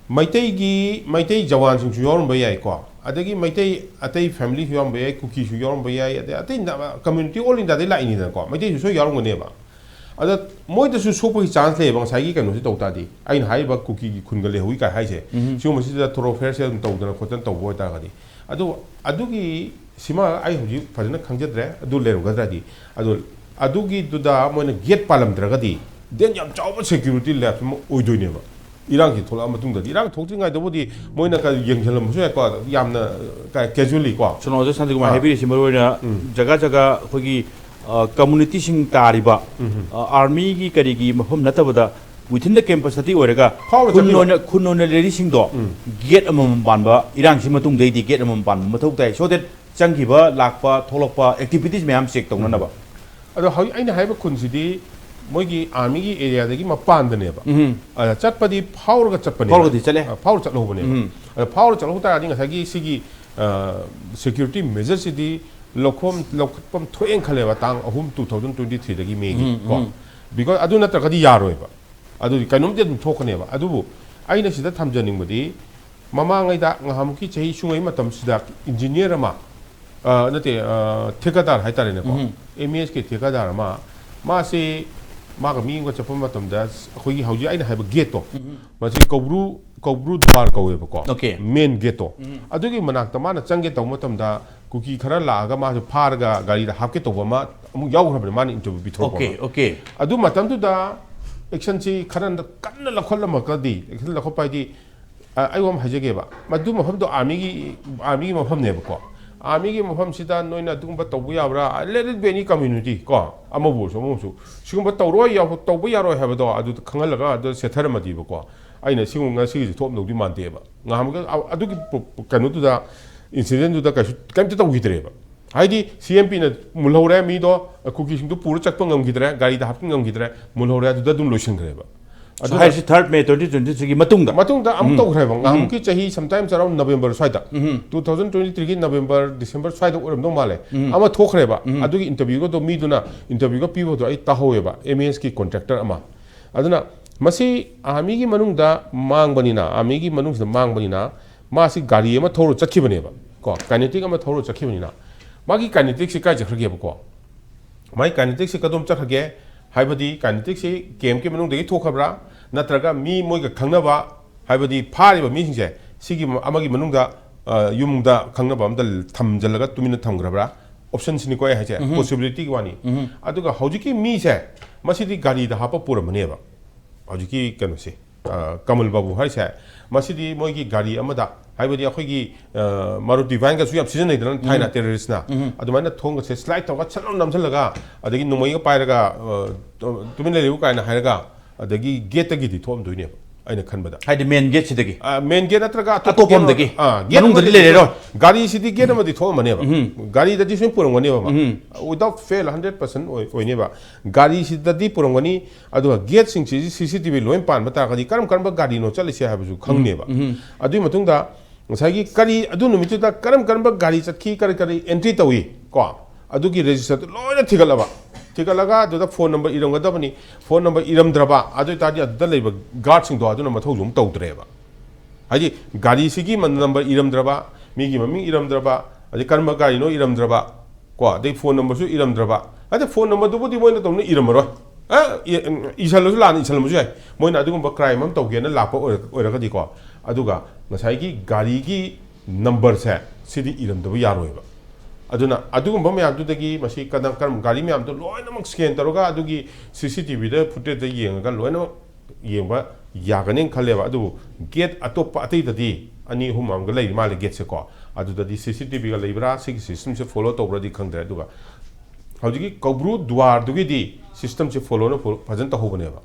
ꯃꯩꯇꯩꯒꯤ, ꯃꯩꯇꯩ ꯖꯋꯥꯟꯁꯤꯡꯁꯨ ꯌꯥꯎꯔꯝꯕ ꯌꯥꯏꯀꯣ, ꯑꯗꯒꯤ ꯃꯩꯇꯩ ꯑꯇꯩ ꯐꯦꯃꯤꯂꯤꯁꯨ ꯌꯥꯎꯔꯝꯕ ꯌꯥꯏ, ꯀꯨꯀꯤꯁꯨ ꯌꯥꯎꯔꯝꯕ ꯌꯥꯏ, ꯑꯗꯩ ꯑꯇꯩ ꯀꯝꯃ꯭ꯌꯨꯅꯤꯇꯤ ꯑꯣꯜ ꯏꯟꯗꯤꯌꯥꯗꯩ ꯂꯥꯛꯏꯅꯤꯗꯅꯀꯣ, ꯃꯩꯇꯩꯁꯨ ꯁꯣꯏ ꯌꯥꯎꯔꯝꯒꯅꯦꯕ꯫ ꯑꯗ ꯃꯣꯏꯗꯁꯨ ꯁꯣꯛꯄꯒꯤ ꯆꯥꯟꯁ ꯂꯩꯌꯦꯕ, ꯉꯁꯥꯏꯒꯤ ꯀꯩꯅꯣꯁꯦ ꯇꯧ ꯇꯥꯔꯗꯤ꯫ ꯑꯩꯅ ꯍꯥꯏꯔꯤꯕ ꯀꯨꯀꯤꯒꯤ ꯈꯨꯟꯒ ꯂꯩꯍꯧꯏ ꯀꯥꯏ ꯍꯥꯏꯁꯦ, ꯁꯤꯒꯨꯝꯕꯁꯤꯗ ꯊꯣꯔꯣꯐꯦꯌꯔꯁꯦ ꯑꯗꯨꯝ ꯇꯧꯗꯅ ꯈꯣꯠꯇꯅ ꯇꯧꯕ ꯑꯣꯏꯇꯥꯔꯒꯗꯤ꯫ ꯑꯗꯨ, ꯑꯗꯨꯒꯤ ꯁꯤꯃ ꯑꯩ ꯍꯧꯖꯤꯛ ꯐꯖꯅ ꯈꯪꯖꯗ꯭ꯔꯦ, ꯑꯗꯨ ꯂꯩꯔꯝꯒꯗ꯭ꯔꯗꯤ꯫ ꯑꯗꯨ, ꯑꯗꯨꯒꯤꯗꯨꯗ ꯃꯣꯏꯅ ꯒꯦꯠ ꯄꯥꯜꯂꯝꯗ꯭ꯔꯒꯗꯤ ꯗꯦꯟ ꯌꯥꯝ ꯆꯥꯎꯕ ꯁꯦꯀ꯭ꯌꯨꯔꯤꯇꯤ ꯂꯦꯞꯁ ꯑꯃ ꯑꯣꯏꯗꯣꯏꯅꯦꯕ꯫ ꯏꯔꯥꯡꯁꯤ ꯊꯣꯛꯂꯛꯑ ꯃꯇꯨꯡꯗꯗꯤ, ꯏꯔꯥꯡ ꯊꯣꯛꯇ꯭ꯔꯤꯉꯩꯗꯕꯨꯗꯤ ꯃꯣꯏꯅ ꯀ-, ꯌꯦꯡꯁꯤꯜꯂꯝꯕꯁꯨ ꯌꯥꯏꯀꯣ, ꯌꯥꯝꯅ ꯀꯦꯖꯨꯋꯦꯜꯂꯤ ꯀꯣ꯫ ꯁꯣꯅꯣꯖ ꯁꯥꯟꯇꯤꯀꯨꯃꯥꯔ ꯍꯥꯏꯕꯤꯔꯤꯁꯤ ꯃꯔꯨ ꯑꯣꯏꯅ ꯖꯒꯥ ꯖꯒꯥ ꯑꯩꯈꯣꯏꯒꯤ, ꯑ, ꯀꯝꯃꯨꯅꯤꯇꯤꯁꯤꯡ ꯇꯥꯔꯤꯕ, ꯑ, ꯑꯥꯔꯃꯤꯒꯤ ꯀꯔꯤꯒꯤ ꯃꯐꯝ ꯅꯠꯇꯕꯗ within the campus ꯇꯤ ꯑꯣꯏꯔꯒ ꯐꯥꯎꯔ ꯈꯨꯟ ꯆꯠꯄꯤꯕ꯫ ꯑꯣꯏꯅ, ꯈꯨꯟ ꯑꯣꯏꯅ ꯂꯩꯔꯤꯁꯤꯡꯗꯣ ꯒꯦꯠ ꯑꯃꯃꯝ ꯄꯥꯟꯕ, ꯏꯔꯥꯡꯁꯤ ꯃꯇꯨꯡꯗꯩꯗꯤ ꯒꯦꯠ ꯑꯃꯃꯝ ꯄꯥꯟꯕ ꯃꯊꯧ ꯇꯥꯏ, so that ꯆꯪꯈꯤꯕ ꯂꯥꯛꯄ ꯊꯣꯛꯂꯛꯄ ꯑꯦꯛꯇꯤꯚꯤꯇꯤꯁ ꯃꯌꯥꯝ ꯆꯦꯛ ꯇꯧꯅꯅꯕ꯫ ꯑꯗꯣ ꯍꯧꯖꯤꯛ ꯑꯩꯅ ꯍꯥꯏꯕ ꯈꯨꯟꯁꯤꯗꯤ ꯃꯣꯏꯒꯤ ꯑꯥꯔꯃꯤꯒꯤ ꯑꯦꯔꯤꯌꯥꯗꯒꯤ ꯃꯄꯥꯟꯗꯅꯦꯕ꯫ ꯑꯗ ꯆꯠꯄꯗꯤ ꯐꯥꯎꯔꯒ ꯆꯠꯄꯅꯦꯕ꯫ ꯐꯥꯎꯔꯒꯗꯤ ꯆꯠꯂꯦ꯫ ꯑ, ꯐꯥꯎꯔ ꯆꯠꯍꯧꯕꯅꯦꯕ꯫ ꯑꯗ ꯐꯥꯎꯔ ꯆꯠꯍꯧ ꯇꯥꯔꯗꯤ ꯉꯁꯥꯏꯒꯤ ꯁꯤꯒꯤ, ꯑ, ꯁꯦꯀ꯭ꯌꯨꯔꯤꯇꯤ ꯃꯦꯖꯔꯁꯤꯗꯤ ꯂꯧꯈꯣꯝ-, ꯂꯧꯈꯠꯐꯝ ꯊꯣꯛꯑꯦꯅ ꯈꯜꯂꯦꯕ, ꯇꯥꯡ ꯑꯍꯨꯝ, ꯇꯨ ꯊꯥꯎꯖꯟ ꯇ꯭ꯋꯦꯟꯇꯤ ꯊ꯭ꯔꯤꯗꯒꯤ ꯃꯦꯒꯤ ꯀꯣ꯫ ꯕꯤꯀꯣꯖ ꯑꯗꯨ ꯅꯠꯇ꯭ꯔꯒꯗꯤ ꯌꯥꯔꯣꯏꯕ꯫ ꯑꯗꯨꯗꯤ ꯀꯩꯅꯣꯝꯗꯤ ꯑꯗꯨꯝ ꯊꯣꯛꯀꯅꯦꯕ꯫ ꯑꯗꯨꯕꯨ ꯑꯩꯅ ꯁꯤꯗ ꯊꯝꯖꯅꯤꯡꯕꯗꯤ, ꯃꯃꯥꯡꯉꯩꯗ ꯉꯍꯥꯃꯨꯛꯀꯤ ꯆꯍꯤ ꯁꯨꯡꯉꯩ ꯃꯇꯝꯁꯤꯗ ꯏꯟꯖꯤꯅꯤꯌꯔ ꯑꯃ, ꯑ, ꯅꯠꯇꯦ, ꯑ, ꯊꯤꯀꯥꯗꯥꯔ ꯍꯥꯏꯇꯥꯔꯦꯅꯦꯀꯣ, ꯑꯦꯝ ꯑꯦꯁ ꯀꯦ ꯊꯤꯀꯥꯗꯥꯔ ꯑꯃ, ꯃꯥꯁꯦ ꯃꯥꯒ ꯃꯤ ꯑꯃꯒ ꯆꯠꯄ ꯃꯇꯝꯗ ꯑꯩꯈꯣꯏꯒꯤ ꯍꯧꯖꯤꯛ ꯑꯩꯅ ꯍꯥꯏꯕ ꯒꯦꯠꯇꯣ, ꯃꯁꯤ ꯀꯧꯕ꯭ꯔꯨ, ꯀꯧꯕ꯭ꯔꯨ ꯗꯨꯋꯥꯔ ꯀꯧꯋꯦꯕꯀꯣ, ꯑꯣꯀꯦ꯫ ꯃꯦꯟ ꯒꯦꯠꯇꯣ, ꯑꯗꯨꯒꯤ ꯃꯅꯥꯛꯇ ꯃꯥꯅ ꯆꯪꯒꯦ ꯇꯧꯕ ꯃꯇꯝꯗ ꯀꯨꯀꯤ ꯈꯔ ꯂꯥꯛꯑꯒ ꯃꯥꯁꯨ ꯐꯥꯔꯒ ꯒꯥꯔꯤꯗ ꯍꯥꯞꯀꯦ ꯇꯧꯕ ꯑꯃ ꯑꯃꯨꯛ ꯌꯥꯎꯈ꯭ꯔꯕꯅꯦ, ꯃꯥꯅ ꯏꯟꯇꯔꯚ꯭ꯌꯨ ꯄꯤꯊꯣꯔꯛꯄ ꯑꯣꯀꯦ, ꯑꯃ꯫ ꯑꯣꯀꯦ꯫ ꯑꯗꯨ ꯃꯇꯝꯗꯨꯗ ꯑꯦꯛꯁꯟꯁꯤ ꯈꯔ ꯀꯟꯅ ꯂꯧꯈꯠꯂꯝꯃꯒꯗꯤ, ꯑꯦꯛꯁꯟ ꯂꯧꯈꯠꯄ ꯍꯥꯏꯗꯤ, ꯑ, ꯑꯩ ꯋꯥ ꯑꯃ ꯍꯥꯏꯖꯒꯦꯕ, ꯃꯗꯨ ꯃꯐꯝꯗꯣ ꯑꯥꯔꯃꯤꯒꯤ, ꯑꯥꯔꯃꯤꯒꯤ ꯃꯐꯝꯅꯦꯕꯀꯣ꯫ ꯑꯥꯔꯃꯤꯒꯤ ꯃꯐꯝꯁꯤꯗ ꯅꯣꯏꯅ ꯑꯗꯨꯒꯨꯝꯕ ꯇꯧꯕ ꯌꯥꯕ꯭ꯔꯥ, let it be any community ꯀꯣ, ꯑꯃꯕꯨ ꯑꯣꯏꯔꯁꯨ ꯑꯃꯕꯨ ꯑꯣꯏꯔꯁꯨ, ꯁꯤꯒꯨꯝꯕ ꯇꯧꯔꯣꯏ ꯌꯥꯎ-, ꯇꯧꯕ ꯌꯥꯔꯣꯏ ꯍꯥꯏꯕꯗꯣ ꯑꯗꯨ ꯈꯪꯍꯜꯂꯒ ꯑꯗꯨ ꯁꯦꯠꯊꯔꯝꯃꯗꯤꯕꯀꯣ, ꯑꯩꯅ ꯁꯤꯒꯨꯝꯕ ꯉꯁꯤꯒꯤꯁꯦ ꯊꯣꯛꯑꯝꯗꯧꯗꯤ ꯃꯥꯟꯗꯦꯕ꯫ ꯉꯍꯥꯟꯃꯨꯛꯀꯤ ꯑ-, ꯑꯗꯨꯒꯤ ꯄ-, ꯄ-, ꯀꯩꯅꯣꯗꯨꯗ, ꯏꯟꯁꯤꯗꯦꯟꯗꯨꯗ ꯀꯩꯁꯨ, ꯀꯩꯝꯇ ꯇꯧꯈꯤꯗ꯭ꯔꯦꯕ꯫ ꯍꯥꯏꯗꯤ ꯁꯤ ꯑꯦꯝ ꯄꯤꯅ ꯃꯨꯜꯍꯧꯔꯦ ꯃꯤꯗꯣ, ꯀꯨꯀꯤꯁꯤꯡꯗꯣ ꯄꯨꯔ ꯆꯠꯄ ꯉꯝꯈꯤꯗ꯭ꯔꯦ, ꯒꯥꯔꯤꯗ ꯍꯥꯞꯄ ꯉꯝꯈꯤꯗ꯭ꯔꯦ, ꯃꯨꯜꯍꯧꯔꯦ, ꯑꯗꯨꯗ ꯑꯗꯨꯝ ꯂꯣꯏꯁꯤꯟꯈ꯭ꯔꯦꯕ꯫ ꯑꯗꯨꯒ ꯍꯥꯏꯔꯤꯁꯤ ꯊꯥꯔꯠ ꯃꯦ ꯇ꯭ꯋꯦꯟꯇꯤ ꯇ꯭ꯋꯦꯟꯇꯤ ꯊ꯭ꯔꯤꯒꯤ ꯃꯇꯨꯡꯗ꯫ ꯃꯇꯨꯡꯗ ꯑꯃꯨꯛ ꯎꯝ꯫ ꯇꯧꯈ꯭ꯔꯦꯕ, ꯎꯝ꯫ ꯉꯍꯥꯟꯃꯨꯛꯀꯤ ꯆꯍꯤ sometime around November ꯁ꯭ꯋꯥꯏꯗ, ꯎꯝ꯫ Two thousand twenty threeꯒꯤ November, December ꯁ꯭ꯋꯥꯏꯗ ꯑꯣꯏꯔꯝꯗꯧ ꯃꯥꯜꯂꯦ, ꯎꯝ꯫ ꯑꯃ ꯊꯣꯛꯈ꯭ꯔꯦꯕ꯫ ꯎꯝ꯫ ꯑꯗꯨꯒꯤ ꯏꯟꯇꯔꯚ꯭ꯌꯨꯒꯗꯣ ꯃꯤꯗꯨꯅ, ꯏꯟꯇꯔꯚ꯭ꯌꯨꯒ ꯄꯤꯕꯗꯣ ꯑꯩ ꯇꯥꯍꯧꯋꯦꯕ, ꯑꯦꯝ ꯑꯦꯁꯀꯤ ꯀꯣꯟꯇ꯭ꯔꯦꯛꯇꯔ ꯑꯃ꯫ ꯑꯗꯨꯅ ꯃꯁꯤ ꯑꯥꯔꯃꯤꯒꯤ ꯃꯅꯨꯡꯗ ꯃꯥꯡꯕꯅꯤꯅ, ꯑꯥꯔꯃꯤꯒꯤ ꯃꯅꯨꯡꯁꯤꯗ ꯃꯥꯡꯕꯅꯤꯅ, ꯃꯥꯁꯤ ꯒꯥꯔꯤ ꯑꯃ ꯊꯧꯔ ꯆꯠꯈꯤꯕꯅꯦꯕ ꯀꯣ, ꯀꯥꯏꯅꯦꯇꯤꯛ ꯑꯃ ꯊꯧꯔ ꯆꯠꯈꯤꯕꯅꯤꯅ, ꯃꯥꯒꯤ ꯀꯥꯏꯅꯦꯇꯤꯛꯁꯤ ꯀꯥꯏ ꯆꯠꯈ꯭ꯔꯒꯦꯕꯀꯣ? ꯃꯥꯒꯤ ꯀꯥꯏꯅꯦꯇꯤꯛꯁꯤ ꯀꯗꯣꯝ ꯆꯠꯈ꯭ꯔꯒꯦ? ꯍꯥꯏꯕꯗꯤ ꯀꯥꯏꯅꯦꯇꯤꯛꯁꯤ ꯀꯦꯝꯞꯀꯤ ꯃꯅꯨꯡꯗꯒꯤ ꯊꯣꯛꯈ꯭ꯔꯕ꯭ꯔꯥ? ꯅꯠꯇ꯭ꯔꯒ ꯃꯤ ꯃꯣꯏꯒ ꯈꯪꯅꯕ, ꯍꯥꯏꯕꯗꯤ ꯐꯥꯔꯤꯕ ꯃꯤꯁꯤꯡꯁꯦ ꯁꯤꯒꯤ ꯑꯃꯒꯤ ꯃꯅꯨꯡꯗ, ꯑ, ꯌꯨꯝꯗ ꯈꯪꯅꯕ ꯑꯝꯗ ꯊꯝꯖꯤꯜꯂꯒ ꯇꯨꯃꯤꯟꯅ ꯊꯝꯈ꯭ꯔꯕ꯭ꯔꯥ? ꯑꯣꯞꯁꯟꯁꯤꯅꯤꯀꯣ ꯑꯩ ꯍꯥꯏꯁꯦ, ꯎꯝꯍꯨꯝ꯫ ꯄꯣꯁꯤꯕꯤꯂꯤꯇꯤꯒꯤ ꯋꯥꯅꯤ꯫ ꯎꯝꯍꯨꯝ꯫ ꯑꯗꯨꯒ ꯍꯧꯖꯤꯛꯀꯤ ꯃꯤꯁꯦ, ꯃꯁꯤꯗꯤ ꯒꯥꯔꯤꯗ ꯍꯥꯞꯄ ꯄꯨꯔꯝꯃꯅꯦꯕ꯫ ꯍꯧꯖꯤꯛꯀꯤ ꯀꯩꯅꯣꯁꯦ, ꯑ, ꯀꯃꯜ ꯕꯥꯕꯨ ꯍꯥꯏꯁꯦ, ꯃꯁꯤꯗꯤ ꯃꯣꯏꯒꯤ ꯒꯥꯔꯤ ꯑꯃꯗ, ꯍꯥꯏꯕꯗꯤ ꯑꯩꯈꯣꯏꯒꯤ, ꯑ, ꯃꯥꯔꯨꯇꯤ ꯚꯦꯟꯒꯁꯨ ꯌꯥꯝ ꯁꯤꯖꯤꯟꯅꯩꯗꯅ ꯊꯥꯏꯅ ꯎꯝ꯫ ꯇꯦꯔꯣꯔꯤꯁꯅ, ꯎꯝ꯫ ꯑꯗꯨꯃꯥꯏꯅ ꯊꯣꯡꯒꯁꯦ ꯁ꯭ꯂꯥꯏꯠ ꯇꯧꯔꯒ ꯁꯠ ꯂꯥꯎ ꯅꯝꯁꯤꯜꯂꯒ, ꯑꯗꯒꯤ ꯅꯣꯡꯃꯩꯒ ꯄꯥꯏꯔꯒ, ꯑ, ꯇꯨꯃꯤꯟ ꯂꯩꯔꯤꯕꯨ ꯀꯥꯏꯅ ꯍꯥꯏꯔꯒ, ꯑꯗꯒꯤ ꯒꯦꯠꯇꯒꯤꯗꯤ ꯊꯣꯛꯑꯝꯗꯣꯏꯅꯦꯕ ꯑꯩꯅ ꯈꯟꯕꯗ꯫ ꯍꯥꯏꯗꯤ ꯃꯦꯟ ꯒꯦꯠꯁꯤꯗꯒꯤ? ꯑ, ꯃꯦꯟ ꯒꯦꯠ ꯅꯠꯇ꯭ꯔꯒ ꯑꯇꯣꯞꯄ ꯑꯇꯣꯞꯄ ꯒꯦꯠ ꯑꯃꯗꯒꯤ? ꯑ, ꯒꯦꯠ ꯃꯅꯨꯡꯗꯗꯤ ꯑꯃꯗꯤ ꯂꯩꯔꯔꯣꯏ? ꯊꯣꯛ-, ꯒꯥꯔꯤꯁꯤꯗꯤ ꯒꯦꯠ ꯑꯃꯗꯤ ꯊꯣꯛꯑꯝꯃꯅꯦꯕ꯫ ꯎꯝ꯫ ꯒꯥꯔꯤꯗꯗꯤ ꯁꯨꯝ ꯄꯨꯔꯝꯒꯅꯦꯕ ꯃꯥ꯫ ꯎꯝ꯫ Without fail hundred percent ꯑꯣꯏ-, ꯑꯣꯏꯅꯦꯕ꯫ ꯒꯥꯔꯤꯁꯤꯗꯗꯤ ꯄꯨꯔꯝꯒꯅꯤ, ꯑꯗꯨꯒ ꯒꯦꯠꯁꯤꯡꯁꯤ ꯁꯤ ꯁꯤ ꯇꯤ ꯚꯤ ꯂꯣꯏ ꯄꯥꯟꯕ ꯇꯥꯔꯒꯗꯤ ꯀꯔꯝ ꯀꯔꯝꯕ ꯒꯥꯔꯤꯅꯣ ꯆꯠꯂꯤꯁꯦ ꯍꯥꯏꯕꯁꯨ ꯈꯪꯅꯦꯕ꯫ ꯎꯝ꯫ ꯑꯗꯨꯒꯤ ꯃꯇꯨꯡꯗ ꯉꯁꯥꯏꯒꯤ ꯀꯔꯤ, ꯑꯗꯨ ꯅꯨꯃꯤꯠꯇꯨꯗ ꯀꯔꯝ ꯀꯔꯝꯕ ꯒꯥꯔꯤ ꯆꯠꯈꯤ, ꯀꯔꯤ ꯀꯔꯤ ꯑꯦꯟꯇ꯭ꯔꯤ ꯇꯧꯏ ꯀꯣ, ꯑꯗꯨꯒꯤ ꯔꯦꯖꯤꯁꯇꯔꯗꯨ ꯂꯣꯏꯅ ꯊꯤꯒꯠꯂꯕ, ꯊꯤꯒꯠꯂꯒ ꯑꯗꯨꯗ ꯐꯣꯟ ꯅꯝꯕꯔ ꯏꯔꯝꯒꯗꯕꯅꯤ꯫ ꯐꯣꯟ ꯅꯝꯕꯔ ꯏꯔꯝꯗ꯭ꯔꯕ, ꯑꯗꯨ ꯑꯣꯏꯇꯥꯔꯗꯤ ꯑꯗꯨꯗ ꯂꯩꯕ ꯒꯥꯔꯗꯁꯤꯡꯗꯣ ꯑꯗꯨꯅ ꯃꯊꯧꯁꯨ ꯑꯃꯨꯛ ꯇꯧꯗ꯭ꯔꯦꯕ꯫ ꯍꯥꯏꯗꯤ ꯒꯥꯔꯤꯁꯤꯒꯤ ꯃ-, ꯅꯝꯕꯔ ꯏꯔꯝꯗ꯭ꯔꯕ, ꯃꯤꯒꯤ ꯃꯃꯤꯡ ꯏꯔꯝꯗ꯭ꯔꯕ, ꯑꯗꯩ ꯀꯔꯝꯕ ꯒꯥꯔꯤꯅꯣ ꯏꯔꯝꯗ꯭ꯔꯕ, ꯀꯣ, ꯑꯗꯩ ꯐꯣꯟ ꯅꯝꯕꯔꯁꯨ ꯏꯔꯝꯗ꯭ꯔꯕ, ꯑꯗꯩ ꯐꯣꯟ ꯅꯝꯕꯔꯗꯨꯕꯨꯗꯤ ꯃꯣꯏꯅ ꯇꯧꯅ ꯏꯔꯝꯃꯔꯣꯏ꯫ ꯑ, ꯏ-, ꯎꯝ, ꯏꯁꯜꯂꯁꯨ ꯂꯥꯟꯅ ꯏꯁꯜꯂꯝꯕꯁꯨ ꯌꯥꯏ, ꯃꯣꯏꯅ ꯑꯗꯨꯒꯨꯝꯕ ꯀ꯭ꯔꯥꯏꯝ ꯑꯃ ꯇꯧꯒꯦꯅ ꯂꯥꯛꯄ ꯑꯣꯏꯔ-, ꯑꯣꯏꯔꯒꯗꯤꯀꯣ꯫ ꯑꯗꯨꯒ ꯉꯁꯥꯏꯒꯤ ꯒꯥꯔꯤꯒꯤ ꯅꯝꯕꯔꯁꯦ ꯁꯤꯗꯤ ꯏꯔꯝꯗꯕ ꯌꯥꯔꯣꯏꯕ꯫ ꯑꯗꯨꯅ ꯑꯗꯨꯒꯨꯝꯕ ꯃꯌꯥꯝꯗꯨꯗꯒꯤ ꯃꯁꯤ ꯀꯗꯥ-, ꯀꯔꯝ-, ꯒꯥꯔꯤ ꯃꯌꯥꯝꯗꯣ ꯂꯣꯏꯅꯃꯛ scan ꯇꯧꯔꯒ ꯑꯗꯨꯒꯤ C C T V ꯗ footage ꯗ ꯌꯦꯡꯉꯒ ꯂꯣꯏꯅꯃꯛ ꯌꯦꯡꯕ ꯌꯥꯒꯅꯤ ꯈꯜꯂꯦꯕ꯫ ꯑꯗꯨꯕꯨ gate ꯑꯇꯣꯞꯄ ꯑꯇꯩꯗꯗꯤ ꯑꯅꯤ ꯑꯍꯨꯝ ꯑꯃꯒ ꯂꯩꯔꯤ ꯃꯥꯜꯂꯦ gate ꯁꯦꯀꯣ꯫ ꯑꯗꯨꯗꯗꯤ C C T V ꯒ ꯂꯩꯕ꯭ꯔꯥ, ꯁꯤꯒꯤ system ꯁꯦ follow ꯇꯧꯕ꯭ꯔꯥꯗꯤ ꯈꯪꯗ꯭ꯔꯦ꯫ ꯑꯗꯨꯒ ꯍꯧꯖꯤꯛꯀꯤ ꯀꯧꯕ꯭ꯔꯨ ꯗꯨꯋꯥꯔꯗꯨꯒꯤꯗꯤ system ꯁꯦ follow ꯅ follow ꯐꯖꯅ ꯇꯧꯍꯧꯕꯅꯦꯕ꯫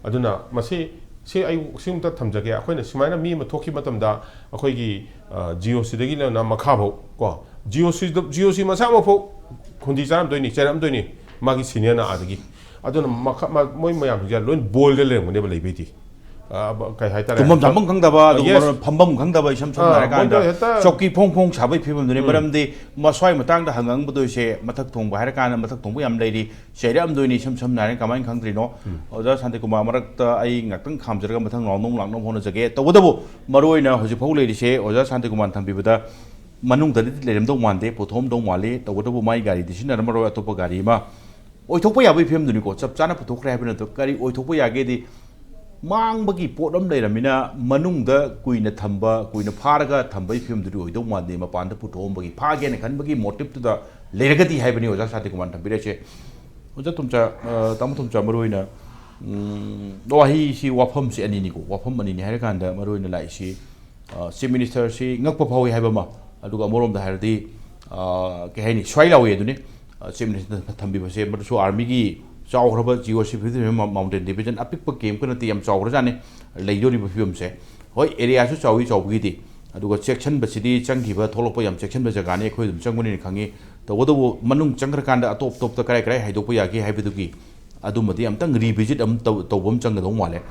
ꯑꯗꯨꯅ ꯃꯁꯤ, ꯁꯤ ꯑꯩ ꯁꯤꯃꯇ ꯊꯝꯖꯒꯦ, ꯑꯩꯈꯣꯏꯅ ꯁꯨꯃꯥꯏꯅ ꯃꯤ ꯑꯃ ꯊꯣꯛꯈꯤꯕ ꯃꯇꯝꯗ ꯑꯩꯈꯣꯏꯒꯤ, ꯑ, G O C ꯗꯒꯤ ꯂꯣꯏꯅ ꯃꯈꯥꯐꯥꯎ ꯀꯣ, G O C ꯗ, G O C ꯃꯁꯥꯃꯛꯐꯥꯎ ꯈꯣꯟꯗꯤ ꯆꯥꯔꯝꯗꯣꯏꯅꯤ, ꯆꯩꯔꯝꯗꯣꯏꯅꯤ, ꯃꯥꯒꯤ senior ꯅ ꯑꯥꯗꯒꯤ꯫ ꯑꯗꯨꯅ ꯃꯈ-, ꯃ-, ꯃꯣꯏ ꯃꯌꯥꯝꯁꯤꯡꯁꯦ ꯂꯣꯏ ꯕꯣꯏꯜꯗ ꯂꯩꯔꯝꯒꯅꯦꯕ ꯂꯩꯕꯩꯗꯤ꯫ ꯑ, ꯕ-, ꯀꯩ ꯍꯥꯏꯇꯥꯔꯦ? ꯇꯨꯝꯐꯝ ꯆꯥꯐꯝ ꯈꯪꯗꯕ, ꯑ, ꯑꯗꯨꯒꯨꯝꯕ yes. ꯐꯝꯐꯝ ꯈꯪꯗꯕ, ꯏꯁꯝ ꯁꯝꯅ ꯑ, ꯍꯥꯏꯔꯀꯥꯟꯗ ꯃꯣꯏꯗꯣ ꯍꯦꯛꯇ ꯆꯧꯀꯤ ꯐꯣꯡ ꯐꯣꯡ ꯁꯥꯕꯒꯤ ꯐꯤꯕꯝꯗꯨꯅꯤ꯫ ꯎꯝ꯫ ꯃꯔꯝꯗꯤ ꯃꯁ꯭ꯋꯥꯏ ꯃꯇꯥꯡꯗ ꯍꯪꯉꯝꯕꯗꯣꯏꯁꯦ ꯃꯊꯛ ꯊꯣꯡꯕ ꯍꯥꯏꯔꯀꯥꯟꯗ ꯃꯊꯛ ꯊꯣꯡꯕ ꯌꯥꯝ ꯂꯩꯔꯤ꯫ ꯆꯩꯔꯛꯑꯝꯗꯣꯏꯅꯤ, ꯏꯁꯝ ꯁꯝꯅ ꯍꯥꯏꯔꯒ ꯀꯃꯥꯏꯅ ꯈꯪꯗ꯭ꯔꯤꯅꯣ? ꯎꯝ꯫ ꯑꯣꯖꯥ ꯁꯥꯟꯇꯤꯀꯨꯃꯥꯔ, ꯃꯔꯛꯇ ꯑꯩ ꯉꯥꯛꯇꯪ ꯈꯥꯝꯖꯔꯒ ꯃꯊꯪ ꯔꯥꯎꯟꯗ ꯑꯃꯨꯛ ꯂꯥꯛꯅꯕ ꯍꯣꯠꯅꯖꯒꯦ꯫ ꯇꯧꯕꯇꯕꯨ ꯃꯔꯨꯑꯣꯏꯅ ꯍꯧꯖꯤꯛꯐꯥꯎ ꯂꯩꯔꯤꯁꯦ ꯑꯣꯖꯥ ꯁꯥꯟꯇꯤꯀꯨꯃꯥꯔꯅ ꯊꯝꯕꯤꯕꯗ ꯃꯅꯨꯡꯗꯗꯤ ꯂꯩꯔꯝꯗꯧ ꯃꯥꯟꯗꯦ, ꯄꯨꯊꯣꯛꯑꯝꯗꯧ ꯃꯥꯜꯂꯤ꯫ ꯇꯧꯕꯇꯕꯨ ꯃꯥꯒꯤ ꯒꯥꯔꯤꯗꯤ ꯁꯤꯖꯤꯟꯅꯔꯝꯃꯔꯣꯏ, ꯑꯇꯣꯞꯄ ꯒꯥꯔꯤ ꯑꯃ꯫ ꯑꯣꯏꯊꯣꯛꯄ ꯌꯥꯕꯒꯤ ꯐꯤꯕꯝꯗꯨꯅꯤꯀꯣ, ꯆꯞ ꯆꯥꯅ ꯄꯨꯊꯣꯛꯈ꯭ꯔꯦ ꯍꯥꯏꯕ ꯅꯠꯇꯕ, ꯀꯔꯤ ꯑꯣꯏꯊꯣꯛꯄ ꯌꯥꯒꯦꯗꯤ, ꯃꯥꯡꯕꯒꯤ ꯄꯣꯠ ꯑꯃ ꯂꯩꯔꯝꯃꯤꯅ ꯃꯅꯨꯡꯗ ꯀꯨꯏꯅ ꯊꯝꯕ, ꯀꯨꯏꯅ ꯐꯥꯔꯒ ꯊꯝꯕꯒꯤ ꯐꯤꯕꯝꯗꯨꯗꯤ ꯑꯣꯏꯗꯧ ꯃꯥꯟꯗꯦ꯫ ꯃꯄꯥꯟꯗ ꯄꯨꯊꯣꯛꯑꯝꯕꯒꯤ, ꯐꯥꯒꯦꯅ ꯈꯟꯕꯒꯤ motive ꯇꯨꯗ ꯂꯩꯔꯒꯗꯤ ꯍꯥꯏꯕꯅꯤ ꯑꯣꯖꯥ ꯁꯥꯟꯇꯤꯀꯨꯃꯥꯔꯅ ꯊꯝꯕꯤꯔꯛꯏꯁꯦ꯫ ꯑꯣꯖꯥ ꯇꯣꯝꯆꯥ, ꯑ, ꯇꯥꯃꯣ ꯇꯣꯝꯆꯥ, ꯃꯔꯨꯑꯣꯏꯅ, ꯎꯝ, ꯋꯥꯍꯩꯁꯤ, ꯋꯥꯐꯝꯁꯤ ꯑꯅꯤꯅꯤꯀꯣ, ꯋꯥꯐꯝ ꯑꯅꯤꯅꯤ ꯍꯥꯏꯔꯀꯥꯟꯗ ꯃꯔꯨꯑꯣꯏꯅ ꯂꯥꯛꯏꯁꯤ, ꯑ, Chief Minister ꯁꯤ ꯉꯛꯄ ꯐꯥꯎꯏ ꯍꯥꯏꯕ ꯑꯃ, ꯑꯗꯨꯒ ꯑꯃꯔꯣꯝꯗ ꯍꯥꯏꯔꯗꯤ, ꯑ, ꯀꯩ ꯍꯥꯏꯅꯤ, ꯁ꯭ꯋꯥꯏ ꯂꯥꯎꯏ ꯑꯗꯨꯅꯤ꯫ ꯑ, Chief Minister ꯊꯝꯕꯤꯕꯁꯦ, ꯃꯗꯨꯁꯨ army ꯒꯤ ꯆꯥꯎꯈ꯭ꯔꯕ G O C fifty seven Mountain Division, ꯑꯄꯤꯛꯄ camp ꯀ ꯅꯠꯇꯦ, ꯌꯥꯝ ꯆꯥꯎꯈ꯭ꯔꯖꯥꯠꯅꯤ ꯂꯩꯗꯣꯔꯤꯕ ꯐꯤꯕꯝꯁꯦ꯫ ꯍꯣꯏ, area ꯁꯨ ꯆꯥꯎꯏ ꯆꯥꯎꯕꯒꯤꯗꯤ, ꯑꯗꯨꯒ ꯆꯦꯛꯁꯤꯟꯕꯁꯤꯗꯤ ꯆꯪꯈꯤꯕ ꯊꯣꯛꯂꯛꯄ ꯌꯥꯝ ꯆꯦꯛꯁꯤꯟꯕ ꯖꯒꯥꯅꯤ, ꯑꯩꯈꯣꯏ ꯑꯗꯨꯝ ꯆꯪꯕꯅꯤꯅ ꯈꯪꯉꯤ꯫ ꯇꯧꯕꯇꯕꯨ ꯃꯅꯨꯡ ꯆꯪꯈ꯭ꯔꯀꯥꯟꯗ ꯑꯇꯣꯞ ꯑꯇꯣꯞꯄ ꯀꯔꯥꯏ ꯀꯔꯥꯏ ꯍꯥꯏꯗꯣꯛꯄ ꯌꯥꯒꯦ ꯍꯥꯏꯕꯗꯨꯒꯤ ꯑꯗꯨꯃꯗꯤ ꯑꯝꯇꯪ revisit ꯑꯃ ꯇꯧ-, ꯇꯧꯕ ꯑꯃ ꯆꯪꯒꯗꯧ ꯃꯥꯜꯂꯦ꯫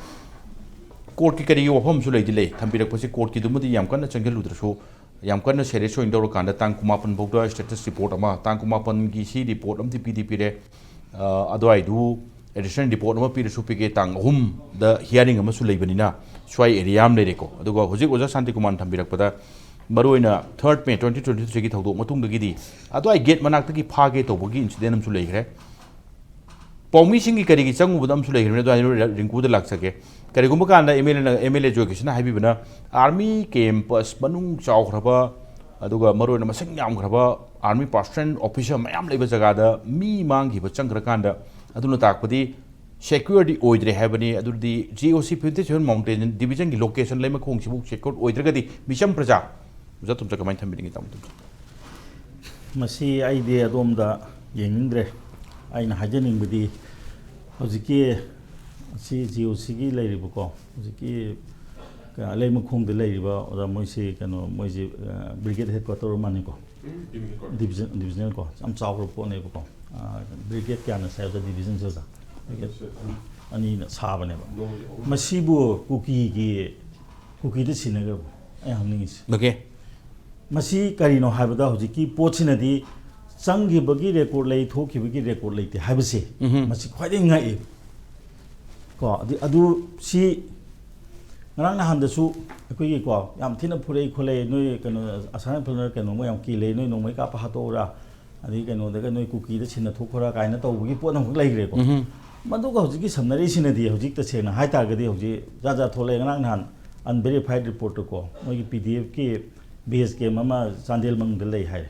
Court ꯀꯤ ꯀꯔꯤꯒꯤ ꯋꯥꯐꯝ ꯑꯃꯁꯨ ꯂꯩꯗꯤ ꯂꯩ, ꯊꯝꯕꯤꯔꯛꯄꯁꯤ court ꯀꯤꯗꯨꯃꯗꯤ ꯌꯥꯝ ꯀꯟꯅ ꯆꯪꯁꯤꯜꯂꯨꯗ꯭ꯔꯁꯨ, ꯌꯥꯝ ꯀꯟꯅ serious ꯑꯣꯏꯅ ꯂꯧꯔꯀꯥꯟꯗ ꯇꯥꯡ ꯀꯨꯟꯃꯥꯄꯟ ꯐꯥꯎꯗ status report ꯑꯃ, ꯇꯥꯡ ꯀꯨꯟꯃꯥꯄꯟꯒꯤ ꯁꯤ report ꯑꯃꯗꯤ ꯄꯤꯗꯤ ꯄꯤꯔꯦ, ꯑ, ꯑꯗꯨꯋꯥꯏꯗꯨ additional report ꯑꯃ ꯄꯤꯔꯁꯨ ꯄꯤꯒꯦ, ꯇꯥꯡ ꯑꯍꯨꯝꯗ hearing ꯑꯃꯁꯨ ꯂꯩꯕꯅꯤꯅ ꯁ꯭ꯋꯥꯏ area ꯑꯃ ꯂꯩꯔꯦꯀꯣ꯫ ꯑꯗꯨꯒ ꯍꯧꯖꯤꯛ ꯑꯣꯖꯥ ꯁꯥꯟꯇꯤꯀꯨꯃꯥꯔꯅ ꯊꯝꯕꯤꯔꯛꯄꯗ ꯃꯔꯨꯑꯣꯏꯅ third May twenty twenty three ꯒꯤ ꯊꯧꯗꯣꯛ ꯃꯇꯨꯡꯗꯒꯤꯗꯤ ꯑꯗꯨꯋꯥꯏ gate ꯃꯅꯥꯛꯇꯒꯤ ꯐꯥꯒꯦ ꯇꯧꯕꯒꯤ incident ꯑꯃꯁꯨ ꯂꯩꯈ꯭ꯔꯦ꯫ ꯄꯥꯎꯃꯤꯁꯤꯡꯒꯤ ꯀꯔꯤꯒꯤ ꯆꯪꯉꯨꯕꯗ ꯑꯃꯁꯨ ꯂꯩꯈ꯭ꯔꯤꯕꯅꯤ, ꯑꯗꯨ ꯍꯥꯏꯅ ꯔꯤꯡꯀꯨꯗ ꯂꯥꯛꯆꯒꯦ꯫ ꯀꯔꯤꯒꯨꯝꯕ ꯀꯥꯟꯗ M L A ꯅ, M L A ꯖꯣꯏꯀꯤꯁꯟꯅ ꯍꯥꯏꯕꯤꯕꯅ army campus ꯃꯅꯨꯡ ꯆꯥꯎꯈ꯭ꯔꯕ ꯑꯗꯨꯒ ꯃꯔꯨꯑꯣꯏꯅ ꯃꯁꯤꯡ ꯌꯥꯝꯈ꯭ꯔꯕ army personnel officer ꯃꯌꯥꯝ ꯂꯩꯕ ꯖꯒꯥꯗ ꯃꯤ ꯃꯥꯡꯈꯤꯕ ꯆꯪꯈ꯭ꯔꯀꯥꯟꯗ, ꯑꯗꯨꯅ ꯇꯥꯛꯄꯗꯤ secureꯗꯤ ꯑꯣꯏꯗ꯭ꯔꯦ ꯍꯥꯏꯕꯅꯤ꯫ ꯑꯗꯨꯗꯤ G O C, Fifty Seven Mountain Divisionꯒꯤ location ꯂꯩꯃꯈꯣꯡꯁꯤꯕꯨ secure ꯑꯣꯏꯗ꯭ꯔꯒꯗꯤ ꯃꯤꯆꯝ ꯄ꯭ꯔꯖꯥ, ꯑꯣꯖꯥ ꯇꯣꯝꯆꯧ, ꯀꯃꯥꯏꯅ ꯊꯝꯕꯤꯅꯤꯡꯉꯤ? ꯇꯥꯃꯣ ꯇꯣꯝꯆꯧ꯫ ꯃꯁꯤ ꯑꯩꯗꯤ ꯑꯗꯣꯝꯗ ꯌꯦꯡꯅꯤꯡꯗ꯭ꯔꯦ꯫ ꯑꯩꯅ ꯍꯥꯏꯖꯅꯤꯡꯕꯗꯤ ꯍꯧꯖꯤꯛꯀꯤ ꯁꯤ G O Cꯒꯤ ꯂꯩꯔꯤꯕꯀꯣ, ꯍꯧꯖꯤꯛꯀꯤ ꯂꯩꯃꯈꯣꯡꯗ ꯂꯩꯔꯤꯕ ꯑꯣꯖꯥ ꯃꯣꯏꯁꯤ ꯀꯩꯅꯣ, ꯃꯣꯏꯁꯤ brigade headquarter ꯑꯃꯅꯤꯀꯣ, division, divisionꯀꯣ, ꯌꯥꯝ ꯆꯥꯎꯈ꯭ꯔꯕ ꯄꯣꯠꯅꯦꯕꯀꯣ꯫ Brigade ꯀꯌꯥꯅ ꯁꯥꯏ ꯑꯣꯖꯥ divisionꯁꯦ ꯑꯣꯖꯥ? Brigade ꯑꯅꯤꯅ ꯁꯥꯕꯅꯦꯕ꯫ ꯃꯁꯤꯕꯨ ꯀꯨꯀꯤꯒꯤ, ꯀꯨꯀꯤꯗ ꯁꯤꯟꯅꯈ꯭ꯔꯕ? ꯑꯩ ꯍꯪꯅꯤꯡꯉꯤꯁꯦ꯫ Okay꯫ ꯃꯁꯤ ꯀꯔꯤꯅꯣ ꯍꯥꯏꯕꯗ ꯍꯧꯖꯤꯛꯀꯤ ꯄꯣꯠꯁꯤꯅꯗꯤ ꯆꯪꯈꯤꯕꯒꯤ record ꯂꯩ, ꯊꯣꯛꯈꯤꯕꯒꯤ record ꯂꯩꯇꯦ ꯍꯥꯏꯕꯁꯦ, ꯃꯁꯤ ꯈ꯭ꯋꯥꯏꯗꯒꯤ ꯉꯛꯑꯦ꯫ ꯀꯣ, ꯑꯗꯨ, ꯑꯗꯨ ꯁꯤ ꯉꯔꯥꯡ ꯅꯍꯥꯟꯗꯁꯨ ꯑꯩꯈꯣꯏꯒꯤ ꯀꯣ, ꯌꯥꯝ ꯊꯤꯅ ꯐꯨꯔꯛꯏ ꯈꯣꯠꯂꯛꯏ, ꯅꯣꯏ ꯀꯩꯅꯣ, ꯑꯁꯥꯝ ꯔꯥꯏꯐꯜꯅ ꯀꯩꯅꯣ, ꯃꯣꯏ ꯌꯥꯝ ꯀꯤꯂꯦ, ꯅꯣꯏ ꯅꯣꯡꯃꯩ ꯀꯥꯞꯄ ꯍꯥꯠꯇꯣꯛꯎꯔꯥ, ꯑꯗꯒꯤ ꯀꯩꯅꯣꯗꯒ ꯅꯣꯏ ꯀꯨꯀꯤꯗ ꯁꯤꯟꯅ ꯊꯣꯛꯈ꯭ꯔꯥ ꯀꯥꯏꯅ ꯇꯧꯕꯒꯤ ꯄꯣꯠ ꯑꯃꯈꯛ ꯂꯩꯈ꯭ꯔꯦꯀꯣ꯫ ꯃꯗꯨꯒ ꯍꯧꯖꯤꯛꯀꯤ ꯁꯝꯅꯔꯤꯁꯤꯅꯗꯤ, ꯍꯧꯖꯤꯛ ꯇꯁꯦꯡꯅ ꯍꯥꯏꯇꯥꯔꯒꯗꯤ, ꯍꯧꯖꯤꯛ ꯖꯥꯠ ꯖꯥꯠ ꯊꯣꯛꯂꯛꯑꯦ꯫ ꯉꯔꯥꯡ ꯅꯍꯥꯟ unverified reportꯇꯀꯣ, ꯃꯣꯏꯒꯤ P D F ꯀꯤ base camp ꯑꯃ ꯆꯥꯟꯗꯦꯜ ꯃꯅꯨꯡꯗ ꯂꯩ ꯍꯥꯏꯔꯦ꯫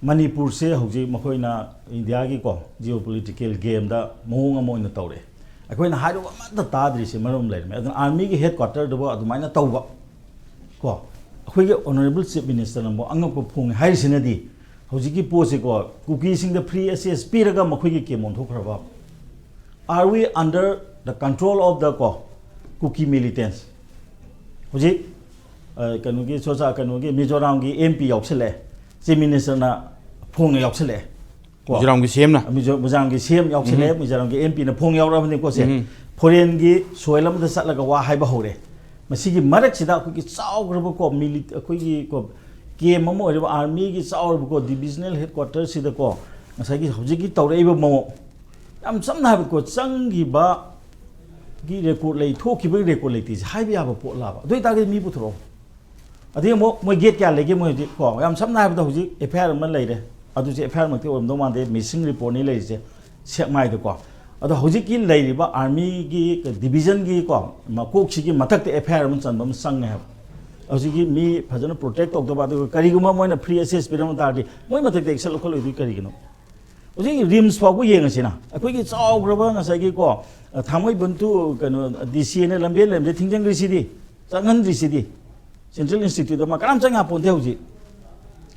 ꯃꯅꯤꯄꯨꯔꯁꯦ ꯍꯧꯖꯤꯛ ꯃꯈꯣꯏꯅ ꯏꯟꯗꯤꯌꯥꯒꯤꯀꯣ geopolitical gameꯗ ꯃꯑꯣꯡ ꯑꯃ ꯑꯣꯏꯅ ꯇꯧꯔꯛꯑꯦ꯫ ꯑꯩꯈꯣꯏꯅ ꯍꯥꯏꯔꯨꯕ ꯑꯃꯠꯇ ꯇꯥꯗ꯭ꯔꯤꯁꯦ ꯃꯔꯝ ꯂꯩꯔꯝꯃꯦ꯫ ꯑꯗꯨꯅ armyꯒꯤ headquarterꯗꯕꯨ ꯑꯗꯨꯃꯥꯏꯅ ꯇꯧꯕ ꯀꯣ, ꯑꯩꯈꯣꯏꯒꯤ honourable chief ministerꯅ ꯑꯃꯨꯛ ꯑꯉꯛꯄ ꯐꯣꯡꯉꯦ ꯍꯥꯏꯔꯤꯁꯤꯅꯗꯤ, ꯍꯧꯖꯤꯛꯀꯤ ꯄꯣꯠꯁꯦꯀꯣ, ꯀꯨꯀꯤꯁꯤꯡꯗ free access ꯄꯤꯔꯒ ꯃꯈꯣꯏꯒꯤ camp ꯑꯣꯟꯊꯣꯛꯈ꯭ꯔꯕ? Are we under the control of the ꯀꯣ, Kuki militants? ꯍꯧꯖꯤꯛ ꯑ, ꯀꯩꯅꯣꯒꯤ ꯁꯣꯁꯥ, ꯀꯩꯅꯣꯒꯤ ꯃꯤꯖꯣꯔꯥꯝꯒꯤ M P ꯌꯥꯎꯁꯜꯂꯛꯑꯦ, chief ministerꯅ ꯐꯣꯡꯅ ꯌꯥꯎꯁꯜꯂꯛꯑꯦ ꯀꯣ꯫ ꯃꯤꯖꯣꯔꯥꯝꯒꯤ C M ꯅ? ꯃꯤꯖꯣ-, ꯃꯤꯖꯣꯔꯥꯝꯒꯤ C M ꯌꯥꯎꯁꯜꯂꯛꯑꯦ, ꯃꯤꯖꯣꯔꯥꯝꯒꯤ M Pꯅ ꯐꯣꯡ ꯌꯥꯎꯔꯛꯑꯕꯅꯤꯀꯣ ꯁꯦ꯫ Foreignꯒꯤ soil ꯑꯃꯗ ꯆꯠꯂꯒ ꯋꯥ ꯍꯥꯏꯕ ꯍꯧꯔꯦ꯫ ꯃꯁꯤꯒꯤ ꯃꯔꯛꯁꯤꯗ ꯑꯩꯈꯣꯏꯒꯤ ꯆꯥꯎꯈ꯭ꯔꯕ ꯀꯣ, ꯃꯤꯂꯤ-, ꯑꯩꯈꯣꯏꯒꯤ ꯀꯣ, camp ꯑꯃ ꯑꯣꯏꯔꯤꯕ armyꯒꯤ ꯆꯥꯎꯔꯕ ꯀꯣ, divisional headquarterꯁꯤꯗ ꯀꯣ, ꯉꯁꯥꯏꯒꯤ ꯍꯧꯖꯤꯛꯀꯤ ꯇꯧꯔꯛꯏꯕ ꯃꯑꯣꯡ, ꯌꯥꯝ ꯁꯝꯅ ꯍꯥꯏꯕꯗꯀꯣ, ꯆꯪꯈꯤꯕꯒꯤ record ꯂꯩ, ꯊꯣꯛꯈꯤꯕꯒꯤ record ꯂꯩꯇꯦꯁꯦ ꯍꯥꯏꯕ ꯌꯥꯕ ꯄꯣꯠꯂꯕ? ꯑꯗꯨ ꯑꯣꯏꯇꯥꯔꯒꯗꯤ ꯃꯤ ꯄꯨꯊꯣꯔꯛꯑꯣ꯫ ꯑꯗꯩ ꯑꯃꯨꯛ ꯃꯣꯏ gate ꯀꯌꯥ ꯂꯩꯒꯦ ꯃꯣꯏ ꯍꯧꯖꯤꯛ ꯀꯣ? ꯌꯥꯝ ꯁꯝꯅ ꯍꯥꯏꯔꯕꯗ ꯍꯧꯖꯤꯛ F I R ꯑꯃ ꯂꯩꯔꯦ꯫ ꯑꯗꯨꯁꯦ F I R ꯃꯛꯇꯤ ꯑꯣꯏꯔꯝꯗꯧ ꯃꯥꯟꯗꯦ, missing reportꯅꯤ ꯂꯩꯔꯤꯁꯦ ꯁꯦꯛꯃꯥꯏꯗꯀꯣ꯫ ꯑꯗꯣ ꯍꯧꯖꯤꯛꯀꯤ ꯂꯩꯔꯤꯕ armyꯒꯤ divisionꯒꯤ ꯀꯣ, ꯃꯀꯣꯛꯁꯤꯒꯤ ꯃꯊꯛꯇ F I R ꯑꯃ ꯆꯟꯕ ꯑꯃ ꯆꯪꯉꯦ ꯍꯥꯏꯕ꯫ ꯍꯧꯖꯤꯛꯀꯤ ꯃꯤ ꯐꯖꯅ ꯄ꯭ꯔꯣꯇꯦꯛ ꯇꯧꯗꯕ, ꯑꯗꯨꯒ ꯀꯔꯤꯒꯨꯝꯕ ꯃꯣꯏꯅ ꯐ꯭ꯔꯤ ꯑꯦꯛꯁꯦꯁ ꯄꯤꯔꯝꯕ ꯇꯥꯔꯗꯤ ꯃꯣꯏ ꯃꯊꯛꯇ ꯑꯦꯛꯁꯟ ꯂꯧꯈꯠꯂꯣꯏꯗꯣꯏ ꯀꯔꯤꯒꯤꯅꯣ? ꯍꯧꯖꯤꯛ ꯔꯤꯝꯁ ꯐꯥꯎꯕ ꯌꯦꯡꯉꯁꯤꯅ, ꯑꯩꯈꯣꯏꯒꯤ ꯆꯥꯎꯈ꯭ꯔꯕ ꯉꯁꯥꯏꯒꯤꯀꯣ, ꯑ, ꯊꯥꯡꯃꯩꯕꯟ ꯇꯨ ꯀꯩꯅꯣ, ꯗꯤ ꯁꯤ ꯑꯦꯅ ꯂꯝꯕꯦꯟ ꯂꯩꯔꯝꯗ ꯊꯤꯡꯖꯤꯟꯈ꯭ꯔꯤꯁꯤꯗꯤ, ꯆꯪꯍꯟꯗ꯭ꯔꯤꯁꯤꯗꯤ, ꯁꯦꯟꯇ꯭ꯔꯦꯜ ꯏꯟꯁꯇꯤꯇ꯭ꯌꯨꯠ ꯑꯃ ꯀꯅꯥꯝ ꯆꯪ ꯌꯥꯄꯣꯟꯇꯦ ꯍꯧꯖꯤꯛ꯫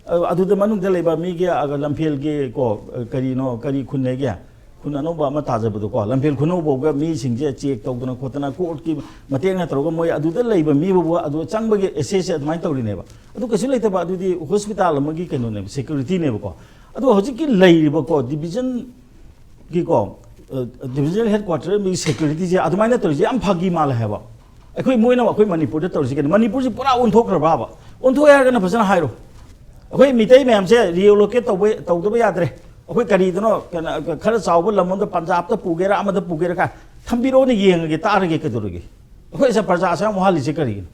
ꯑ, ꯑꯗꯨꯗ ꯃꯅꯨꯡꯗ ꯂꯩꯕ ꯃꯤꯒꯤ, ꯑ, ꯂꯝꯐꯦꯜꯒꯤ ꯀꯣ, ꯑ, ꯀꯔꯤꯅꯣ, ꯀꯔꯤ ꯈꯨꯟ ꯂꯩꯒꯦ? ꯈꯨꯟ ꯑꯅꯧꯕ ꯑꯃ ꯇꯥꯖꯕꯗꯣꯀꯣ, ꯂꯝꯐꯦꯜ ꯈꯨꯟ ꯑꯅꯧꯕꯐꯥꯎꯒ ꯃꯤꯁꯤꯡꯁꯦ ꯆꯦꯛ ꯇꯧꯗꯅ ꯈꯣꯠꯇꯅ ꯀꯣꯔꯠꯀꯤ ꯃꯇꯦꯡꯅ ꯇꯧꯔꯒ ꯃꯣꯏ ꯑꯗꯨꯗ ꯂꯩꯕ ꯃꯤꯕꯨ ꯑꯗꯨ ꯆꯪꯕꯒꯤ ꯑꯦꯛꯁꯦꯁꯁꯦ ꯑꯗꯨꯃꯥꯏꯅ ꯇꯧꯔꯤꯅꯦꯕ꯫ ꯑꯗꯨ ꯀꯩꯁꯨ ꯂꯩꯇꯕ, ꯑꯗꯨꯗꯤ ꯍꯣꯁꯄꯤꯇꯥꯜ ꯑꯃꯒꯤ ꯀꯩꯅꯣꯅꯦꯕ, ꯁꯦꯀ꯭ꯌꯨꯔꯤꯇꯤꯅꯦꯕꯀꯣ꯫ ꯑꯗꯣ ꯍꯧꯖꯤꯛꯀꯤ ꯂꯩꯔꯤꯕꯀꯣ, ꯗꯤꯕꯤꯖꯟꯒꯤꯀꯣ, ꯑ, ꯗꯤꯕꯤꯖꯅꯦꯜ ꯍꯦꯗꯀ꯭ꯋꯥꯇꯔ ꯑꯃꯒꯤ ꯁꯦꯀ꯭ꯌꯨꯔꯤꯇꯤꯁꯦ ꯑꯗꯨꯃꯥꯏꯅ ꯇꯧꯔꯤꯁꯦ ꯌꯥꯝ ꯐꯥꯒꯤ ꯃꯥꯜꯂꯦ ꯍꯥꯏꯕ꯫ ꯑꯩꯈꯣꯏ, ꯃꯣꯏꯅ ꯑꯩꯈꯣꯏ ꯃꯅꯤꯄꯨꯔꯗ ꯇꯧꯔꯤꯁꯦ ꯀꯩꯅꯣ? ꯃꯅꯤꯄꯨꯔꯁꯤ ꯄꯨꯔꯥ ꯑꯣꯟꯊꯣꯛꯈ꯭ꯔꯕꯕ? ꯑꯣꯟꯊꯣꯛꯑꯦ ꯍꯥꯏꯔꯒꯅ ꯐꯖꯅ ꯍꯥꯏꯔꯣ꯫ ꯑꯩꯈꯣꯏ ꯃꯤꯇꯩ ꯃꯌꯥꯝꯁꯦ ꯔꯤꯑꯣꯂꯣꯀꯦꯠ ꯇꯧꯕ, ꯇꯧꯗꯕ ꯌꯥꯗ꯭ꯔꯦ꯫ ꯑꯩꯈꯣꯏ ꯀꯔꯤꯗꯅꯣ, ꯀꯩꯅꯣ, ꯈꯔ ꯆꯥꯎꯕ ꯂꯝ ꯑꯃꯗ, ꯄꯟꯖꯥꯕꯇ ꯄꯨꯒꯦꯔꯥ ꯑꯃꯗ ꯄꯨꯒꯦꯔꯥ, ꯀꯥꯏ ꯊꯝꯕꯤꯔꯛꯑꯣꯅ ꯌꯦꯡꯉꯒꯦ, ꯇꯥꯔꯒꯦ, ꯀꯩꯗꯧꯔꯒꯦ? ꯑꯩꯈꯣꯏ ꯑꯁꯦ ꯄ꯭ꯔꯖꯥꯁꯦ ꯌꯥꯝ ꯋꯥꯍꯜꯂꯤꯁꯦ ꯀꯔꯤꯒꯤꯅꯣ?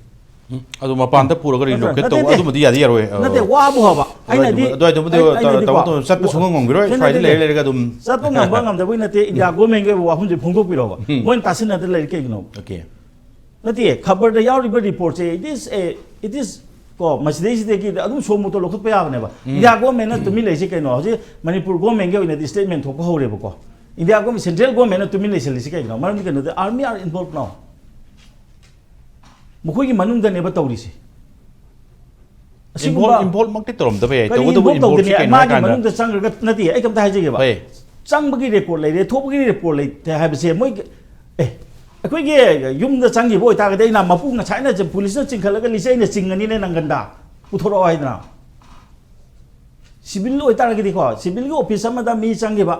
ꯎꯝ, ꯑꯗꯨ ꯃꯄꯥꯟꯗ ꯄꯨꯔꯒ ꯅꯠꯇ꯭ꯔ-, ꯔꯤꯂꯣꯀꯦꯠ ꯇꯧꯕ, ꯅꯠꯇꯦ, ꯅꯠꯇꯦ꯫ ꯑꯗꯨꯝꯕꯗꯤ ꯌꯥꯗꯤ ꯌꯥꯔꯣꯏ꯫ ꯑ, ꯅꯠꯇꯦ, ꯋꯥꯕꯨ ꯍꯥꯏꯕ꯫ ꯑꯩꯅ ꯑꯗꯨꯋꯥꯏꯗꯨ-, ꯍꯥꯏꯗꯤ, ꯑꯗꯨꯋꯥꯏꯗꯨꯕꯨꯗꯤ ꯑꯩ-, ꯇ-, ꯑꯩꯅꯗꯤꯀꯣ, ꯇꯧꯕ ꯃꯇꯝꯗ ꯆꯠꯄ ꯁꯨꯡꯉꯝ ꯉꯝꯈꯤꯔꯣꯏ, ꯅꯠꯇꯦ, ꯁ꯭ꯋꯥꯏꯗ ꯅꯠꯇꯦ, ꯂꯩꯔ ꯂꯩꯔꯒ ꯑꯗꯨꯝ꯫ ꯆꯠꯄ ꯉꯝꯕ ꯉꯝꯗꯕꯒꯤ ꯅꯠꯇꯦ, ꯏꯟꯗꯤꯌꯥ ꯒꯣꯔꯃꯦꯟꯒꯤ ꯑꯣꯏꯕ ꯋꯥꯐꯝꯁꯦ ꯐꯣꯡꯗꯣꯛꯄꯤꯔꯣꯕ꯫ ꯎꯝ꯫ ꯃꯣꯏꯅ ꯇꯥꯁꯤꯟꯅꯗ ꯂꯩꯔꯤ ꯀꯩꯒꯤꯅꯣ? ꯑꯣꯀꯦ꯫ ꯅꯠꯇꯦ, ꯈꯕꯔꯗ ꯌꯥꯎꯔꯤꯕ ꯔꯤꯄꯣꯔꯠꯁꯦ, it is a, it is, ꯀꯣ, ꯃꯁꯤꯗꯩꯁꯤꯗꯒꯤ ꯑꯗꯨꯝ ꯁꯣ ꯃꯣꯇꯣ ꯂꯧꯈꯠꯄ ꯌꯥꯕꯅꯦꯕ꯫ ꯎꯝ꯫ ꯏꯟꯗꯤꯌꯥ ꯒꯣꯔꯃꯦꯟꯅ ꯇꯨꯃꯤꯟ ꯂꯩꯁꯤ ꯀꯩꯅꯣ? ꯍꯧꯖꯤꯛ ꯃꯅꯤꯄꯨꯔ ꯒꯣꯔꯃꯦꯟꯒꯤ ꯑꯣꯏꯅꯗꯤ ꯁ꯭ꯇꯦꯠꯃꯦꯟ ꯊꯣꯛꯄ ꯍꯧꯔꯦꯕꯀꯣ꯫ ꯏꯟꯗꯤꯌꯥ ꯒꯣꯔꯃꯦꯟ, ꯁꯦꯟꯇ꯭ꯔꯦꯜ ꯒꯣꯔꯃꯦꯟꯅ ꯇꯨꯃꯤꯟ ꯂꯩꯁꯤꯜꯂꯤꯁꯤ ꯀꯩꯒꯤꯅꯣ? ꯃꯔꯝꯗꯤ ꯀꯩꯅꯣꯗ, army are involved now꯫ ꯃꯈꯣꯏꯒꯤ ꯃꯅꯨꯡꯗꯅꯦꯕ ꯇꯧꯔꯤꯁꯦ꯫ ꯑꯁꯤꯒꯨꯝꯕ involve, involve ꯃꯛꯇꯤ ꯇꯧꯔꯝꯗꯕ ꯌꯥꯏ, ꯀꯔꯤ ꯇꯧꯕꯇꯕꯨ involve involve ꯇꯤ ꯇꯧꯗꯅꯤ? ꯀꯩꯅꯣ ꯃꯥꯒꯤ ꯍꯥꯏꯀꯥꯟꯗ ꯃꯅꯨꯡꯗ ꯆꯪꯈ꯭ꯔꯒ, ꯅꯠꯇꯦ, ꯑꯩ ꯀꯝꯇ ꯍꯥꯏꯖꯒꯦꯕ꯫ ꯍꯣꯏ꯫ ꯆꯪꯕꯒꯤ ꯔꯦꯀꯣꯔꯠ ꯂꯩꯔꯦ, ꯊꯣꯛꯄꯒꯤ ꯔꯦꯀꯣꯔꯠ ꯂꯩꯇꯦ ꯍꯥꯏꯕꯁꯦ ꯃꯣꯏ, ꯑꯦ, ꯑꯩꯈꯣꯏꯒꯤ ꯌꯨꯝꯗ ꯆꯪꯈꯤꯕ ꯑꯣꯏꯇꯥꯔꯒꯗꯤ ꯑꯩꯅ ꯃꯄꯨ ꯉꯁꯥꯏꯅ ꯆ-, ꯄꯨꯂꯤꯁꯅ ꯆꯤꯡꯈꯠꯂꯒ ꯂꯤꯁꯦ ꯑꯩꯅ ꯆꯤꯡꯉꯅꯤꯅꯦ ꯅꯪꯒꯟꯗ꯫ ꯄꯨꯊꯣꯔꯛꯑꯣ ꯍꯥꯏꯗꯅ꯫ ꯁꯤꯚꯤꯜ ꯑꯣꯏꯇꯥꯔꯒꯗꯤꯀꯣ, ꯁꯤꯚꯤꯜꯒꯤ ꯑꯣꯐꯤꯁ ꯑꯃꯗ ꯃꯤ ꯆꯪꯈꯤꯕ,